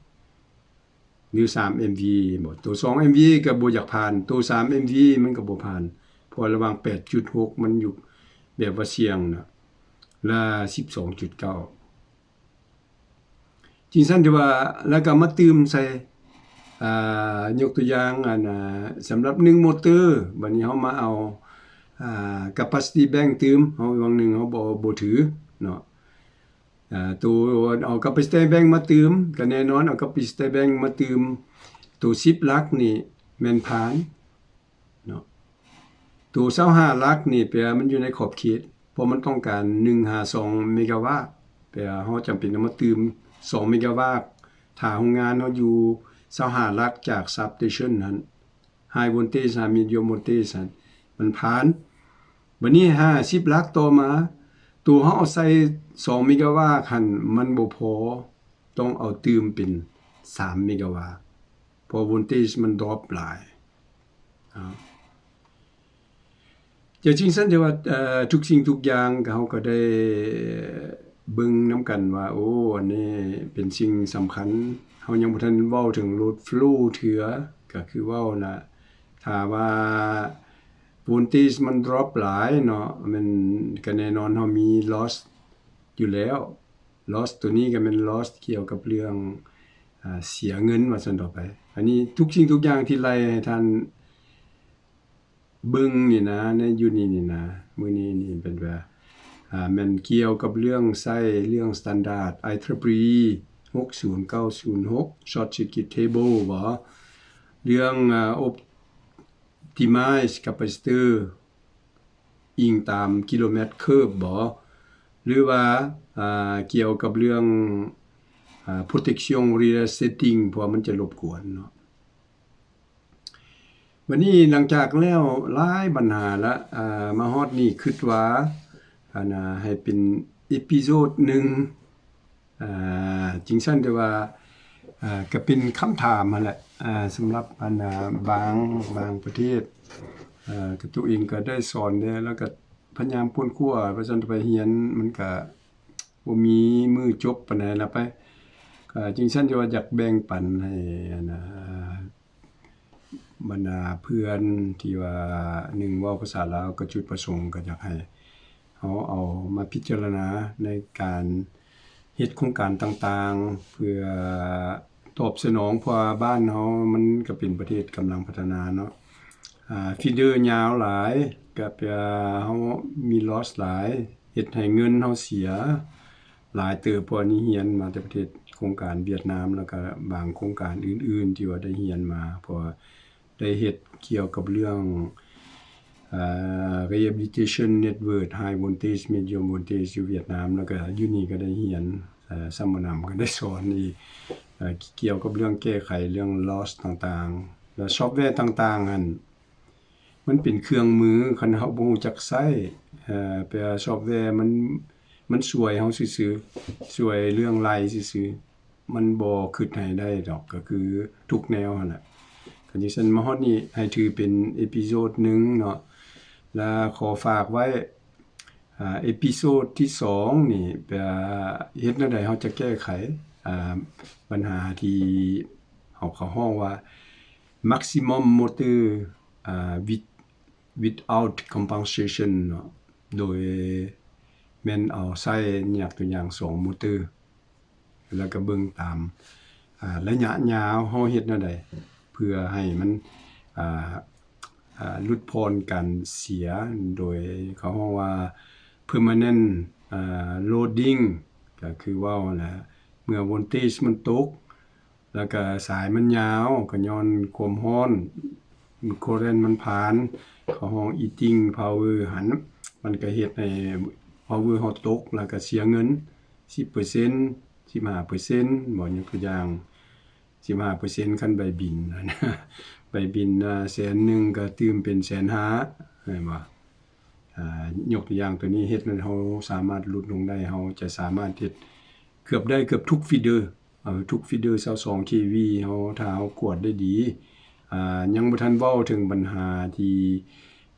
ໆ. ຫຼື ສາມເອັມວີບໍ? ໂຕ ສອງເອັມວີ ກໍບໍ່ຢາກຜ່ານ, ໂຕ ສາມເອັມວີ ມັນກໍບໍ່ຜ່ານ, ເພາະລະຫວ່າງ ແປດຈຸດຫົກ ມັນຢູ່ແບບວ່າສ່ຽງນະ ລະ ສິບສອງຈຸດເກົ້າ. ຈັ່ງຊັ້ນທີ່ວ່າ ແລ້ວກໍມາຕື່ມໃສ່ ອ່າ ຍົກຕົວຢ່າງ ອັນ ອ່າ ສຳລັບໜຶ່ງໂມເຕີ, ບັດນີ້ເຮົາມາເອົາ ອ່າ capacity bank ຕື່ມ, ເຮົາຫວ່າງໜຶ່ງເຮົາບໍ່ ບໍ່ຖືເນາະ, ອ່າ ໂຕເອົາ capacity bank ມາຕື່ມ ກໍແນ່ນອນ ເອົາ capacity bank ມາຕື່ມ ໂຕ ສິບຫຼັກນີ້ແມ່ນຜ່ານ ເນາະ. ໂຕ ຊາວຫ້າຫຼັກນີ້ ແປວ່າມັນຢູ່ໃນຂອບເຂດ, ເພາະມັນຕ້ອງການ ໜຶ່ງຫາສອງເມກາວາດ, ແປວ່າເຮົາຈຳເປັນຕ້ອງມາຕື່ມ ສອງເມກາວາດ, ຖ້າໂຮງງານເຮົາຢູ່ ຊາວຫ້າຫຼັກຈາກ substation ຫັ້ນ, high voltage ຫາ medium voltage ຫັ້ນ ມັນຜ່ານ. ບັດນີ້ ຫ້າສິບຫຼັກຕໍ່ມາ, ໂຕເຮົາເອົາໃສ່ ສອງເມກາວາດຫັ້ນ ມັນບໍ່ພໍ, ຕ້ອງເອົາຕື່ມເປັນ ສາມເມກາວາດ, ເພາະ voltage ມັນ drop ຫຼາຍ. ເອົາ ຈະຈິງຊັ້ນ ແຕ່ວ່າ ເອີ ທຸກສິ່ງທຸກຢ່າງ ເຮົາກໍໄດ້ເບິ່ງນຳກັນວ່າ ໂອ້ ອັນນີ້ເປັນສິ່ງສຳຄັນ. ເຮົາຍັງບໍ່ທັນເວົ້າເຖິງ load flow ເທື່ອ, ກໍຄືເວົ້ານະ, ຖ້າວ່າ voltage ມັນ drop ຫຼາຍເນາະ, ມັນ ກໍແນ່ນອນເຮົາມີ loss ຢູ່ແລ້ວ. loss ໂຕນີ້ກໍແມ່ນ loss ກ່ຽວກັບເລື່ອງ ອາ ເສຍເງິນວ່າຊັ້ນຕໍ່ໄປ. ອັນນີ້ທຸກສິ່ງທຸກຢ່າງທີ່ໄລ່ໃຫ້ທ່ານເບິ່ງນີ້ນະ ໃນຢູ່ນີ້ນີ້ນະ ມື້ນີ້ນີ້ເປັນວ່າ ອາ ແມ່ນກ່ຽວກັບເລື່ອງໃຊ້ເລື່ອງ standard I triple E ຫົກສູນເກົ້າສູນຫົກ short circuit table ບໍ? ເລື່ອງ ອາ optimize capacitor ອີງຕາມ kilometer curve ບໍ? ຫຼືວ່າ ອາ ກ່ຽວກັບເລື່ອງ ອາ protection relay setting ເພາະວ່າມັນຈະລົບກວນເນາະ. ບັດນີ້ຫຼັງຈາກແລ້ວຫຼາຍບັນຫາລະ ອາ ມາຮອດນີ້ ຄິດວ່າ ອັນ ອາ ໃຫ້ເປັນ episode ໜຶ່ງ ອາ ຈຶ່ງຊັ້ນ ແຕ່ວ່າ ອາ ກະເປັນຄຳຖາມຫັ້ນແຫຼະ ອາ ສຳລັບ ອັນ ອາ ບາງ ບາງປະເທດ ອາ ກະໂຕເອງກະໄດ້ສອນແດ່ ແລ້ວກະພະຍາຍາມຄົ້ນຄວ້າ ວ່າຊັ້ນ ໄປຮຽນ ມັນກະບໍ່ມີມື້ຈົບປານໃດລະໄປ. ກະຈຶ່ງຊັ້ນ ທີ່ວ່າຢາກແບ່ງປັນໃຫ້ ອັນ ອາ ບັນດາເພື່ອນທີ່ວ່າ ໜຶ່ງ ເວົ້າພາສາລາວ ກະຈຸດປະສົງກະຢາກໃຫ້ເຮົາເອົາມາພິຈາລະນາໃນການເຮັດໂຄງການຕ່າງໆ ເພື່ອຕອບສະໜອງ ເພາະວ່າບ້ານເຮົາມັນກະເປັນປະເທດກຳລັງພັດທະນາເນາະ. ອາ ຟີເດີຍາວຫຼາຍ ກະແປວ່າເຮົາມີ loss ຫຼາຍ ເຮັດໃຫ້ເງິນເຮົາເສຍ ຫຼາຍເຕີບ ເພາະວ່ານີ້ຮຽນມາແຕ່ປະເທດໂຄງການຫວຽດນາມ ແລ້ວກະບາງໂຄງການອື່ນໆ ທີ່ວ່າໄດ້ຮຽນມາ ເພາະວ່າໄດ້ເຮັດກ່ຽວກັບເລື່ອງ ອາ rehabilitation network high voltage medium voltage ຢູ່ຫວຽດນາມ ແລ້ວກະຢູ່ນີ້ກະໄດ້ຮຽນ ອາ ສຳມະນາ ກະໄດ້ສອນອີກ ອາ ກ່ຽວກັບເລື່ອງແກ້ໄຂເລື່ອງ loss ຕ່າງໆ ແລະ software ຕ່າງໆ ຫັ້ນ ມັນເປັນເຄື່ອງມື ຄັນເຮົາບໍ່ຮູ້ຈັກໃຊ້ ເອີ ແປວ່າ software ມັນ ມັນຊ່ວຍເຮົາຊື່ໆ ຊ່ວຍເລື່ອງໄລ່ຊື່ໆ ມັນບໍ່ຄິດໃຫ້ໄດ້ດອກ ກະຄືທຸກແນວຫັ້ນແຫຼະ. ຄັນຈັ່ງຊັ້ນ ມາຮອດນີ້ໃຫ້ຖືເປັນ episode ໜຶ່ງເນາະ ລະຂໍຝາກໄວ້ ອາ episode ທີສອງນີ້ ແປວ່າ ເຮັດແນວໃດເຮົາຈະແກ້ໄຂ ອາ ບັນຫາທີ່ເຮົາ ເຂົາຮ້ອງວ່າ maximum motor ອາ with without compensation ເນາະ ໂດຍແມ່ນເອົາໃຊ້ ຍົກຕົວຢ່າງ ສອງໂມເຕີ ແລ້ວກະເບິ່ງຕາມ ອາ ໄລຍະຍາວເຮົາເຮັດແນວໃດ ເພື່ອໃຫ້ມັນ ອາ ອາ ຫຼຸດຜ່ອນການເສຍ ໂດຍເຂົາຮ້ອງວ່າ permanent ອາ loading ກະຄືເວົ້າຫັ້ນແຫຼະ ເມື່ອ voltage ມັນຕົກ ແລ້ວກະສາຍມັນຍາວ ກະຍ້ອນຄວາມຮ້ອນ current ມັນຜ່ານ ເຂົາຮ້ອງ eating power ຫັ້ນ ມັນກະເຮັດໃຫ້ power ເຮົາຕົກ ແລ້ວກະເສຍເງິນ ສິບເປີເຊັນ ສິບຫ້າເປີເຊັນ ບໍ່ ຍົກຕົວຢ່າງ ສິບຫ້າເປີເຊັນ ຄັນໃບບິນ ໃບບິນ ອາ ແສນໜຶ່ງ ກະຕື່ມເປັນແສນຫ້າ ແມ່ນບໍ່? ອາ ຍົກຕົວຢ່າງ ໂຕນີ້ເຮັດໃຫ້ເຮົາສາມາດຫຼຸດລົງໄດ້ ເຮົາຈະສາມາດເຮັດເກືອບໄດ້ເກືອບທຸກ feeder ເອີ ທຸກ feeder ຊາວສອງ KV ເຮົາ ຖ້າເຮົາກວດໄດ້ດີ ອາ ຍັງບໍ່ທັນເວົ້າເຖິງບັນຫາທີ່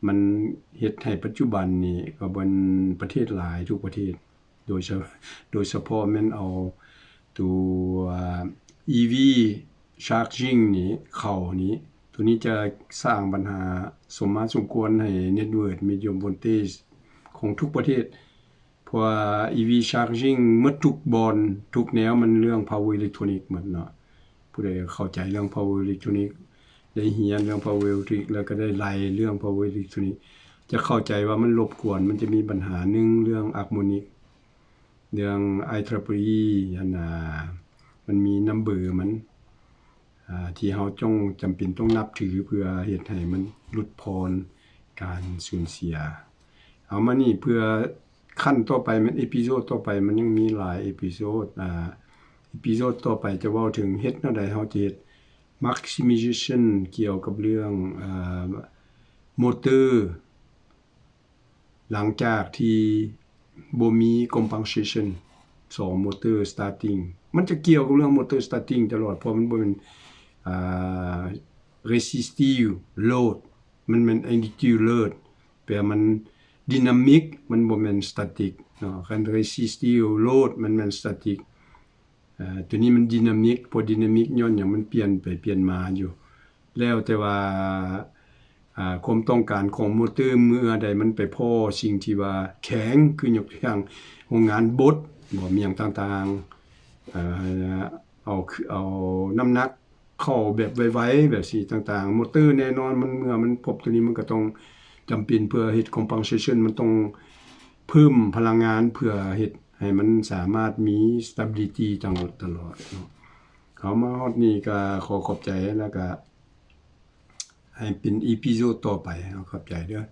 ມັນເຮັດໃຫ້ປັດຈຸບັນນີ້ ກະເປັນປະເທດຫຼາຍ ທຸກປະເທດ ໂດຍສະ ໂດຍສະເພາະແມ່ນເອົາໂຕ EV charging ນີ້ ເຂົ້ານີ້ ໂຕນີ້ຈະສ້າງບັນຫາສົມມາສົມຄວນໃຫ້ network medium voltage ຂອງທຸກປະເທດ ເພາະວ່າ EV charging ໝົດທຸກບ່ອນ ທຸກແນວ ມັນເລື່ອງ power electronic ໝົດເນາະ. ຜູ້ໃດເຂົ້າໃຈເລື່ອງ power electronic ໄດ້ຮຽນເລື່ອງ power electronic ແລ້ວກໍໄດ້ໄລ່ເລື່ອງ power electronic ຈະເຂົ້າໃຈວ່າມັນລົບກວນ ມັນຈະມີບັນຫາ ໜຶ່ງ ເລື່ອງ harmonic ເລື່ອງ IEEE ອັນນ່າ ມັນມີ number ມັນ ອ່າ ທີ່ເຮົາຕ້ອງ ຈຳເປັນຕ້ອງນັບຖືເພື່ອເຮັດໃຫ້ມັນຫຼຸດຜ່ອນການສູນເສຍ. ເອົາມານີ້ເພື່ອຂັ້ນຕໍ່ໄປແມ່ນ episode ຕໍ່ໄປ ມັນຍັງມີຫຼາຍ episode ອ່າ episode ຕໍ່ໄປຈະເວົ້າເຖິງເຮັດແນວໃດເຮົາຈະເຮັດ maximization ກ່ຽວກັບເລື່ອງ ອ່າ motor ຫຼັງຈາກທີ່ບໍ່ມີ compensation ສອງ motor starting ມັນຈະກ່ຽວກັບເລື່ອງ motor starting ຕະຫຼອດ ເພາະມັນບໍ່ແມ່ນ ອ່າ resistive load ມັນແມ່ນ inductive load ແປວ່າມັນ dynamic ມັນບໍ່ແມ່ນ static ເນາະ. ຄັນ resistive load ມັນແມ່ນ static ເອີ ຕົວນີ້ມັນ dynamic ເພາະ dynamic ຍ້ອນຫຍັງ? ມັນປ່ຽນໄປປ່ຽນມາຢູ່ ແລ້ວແຕ່ວ່າ ອ່າ ຄວາມຕ້ອງການຂອງ motor ເມື່ອໃດມັນໄປພໍ້ສິ່ງທີ່ວ່າແຂງ ຄືຍົກຕົວຢ່າງໂຮງງານບົດ ບໍ່ ມີຫຍັງຕ່າງໆ ເອີ ເອົາ ເອົານ້ຳໜັກເຂົ້າແບບໄວໆ ແບບຊີ້ຕ່າງໆ motor ແນ່ນອນ ມັນ ເມື່ອມັນພົບຕົວນີ້ ມັນກໍຕ້ອງຈຳເປັນເພື່ອເຮັດ compensation ມັນຕ້ອງເພີ່ມພະລັງງານເພື່ອເຮັດ ໃຫ້ມັນສາມາດມີ stability ຕະຫຼອດ ຕະຫຼອດເນາະ. ເຮົາມາຮອດນີ້ກໍຂໍຂອບໃຈ ແລ້ວກໍໃຫ້ເປັນ episode ຕໍ່ໄປເນາະ. ຂອບໃຈເດີ້.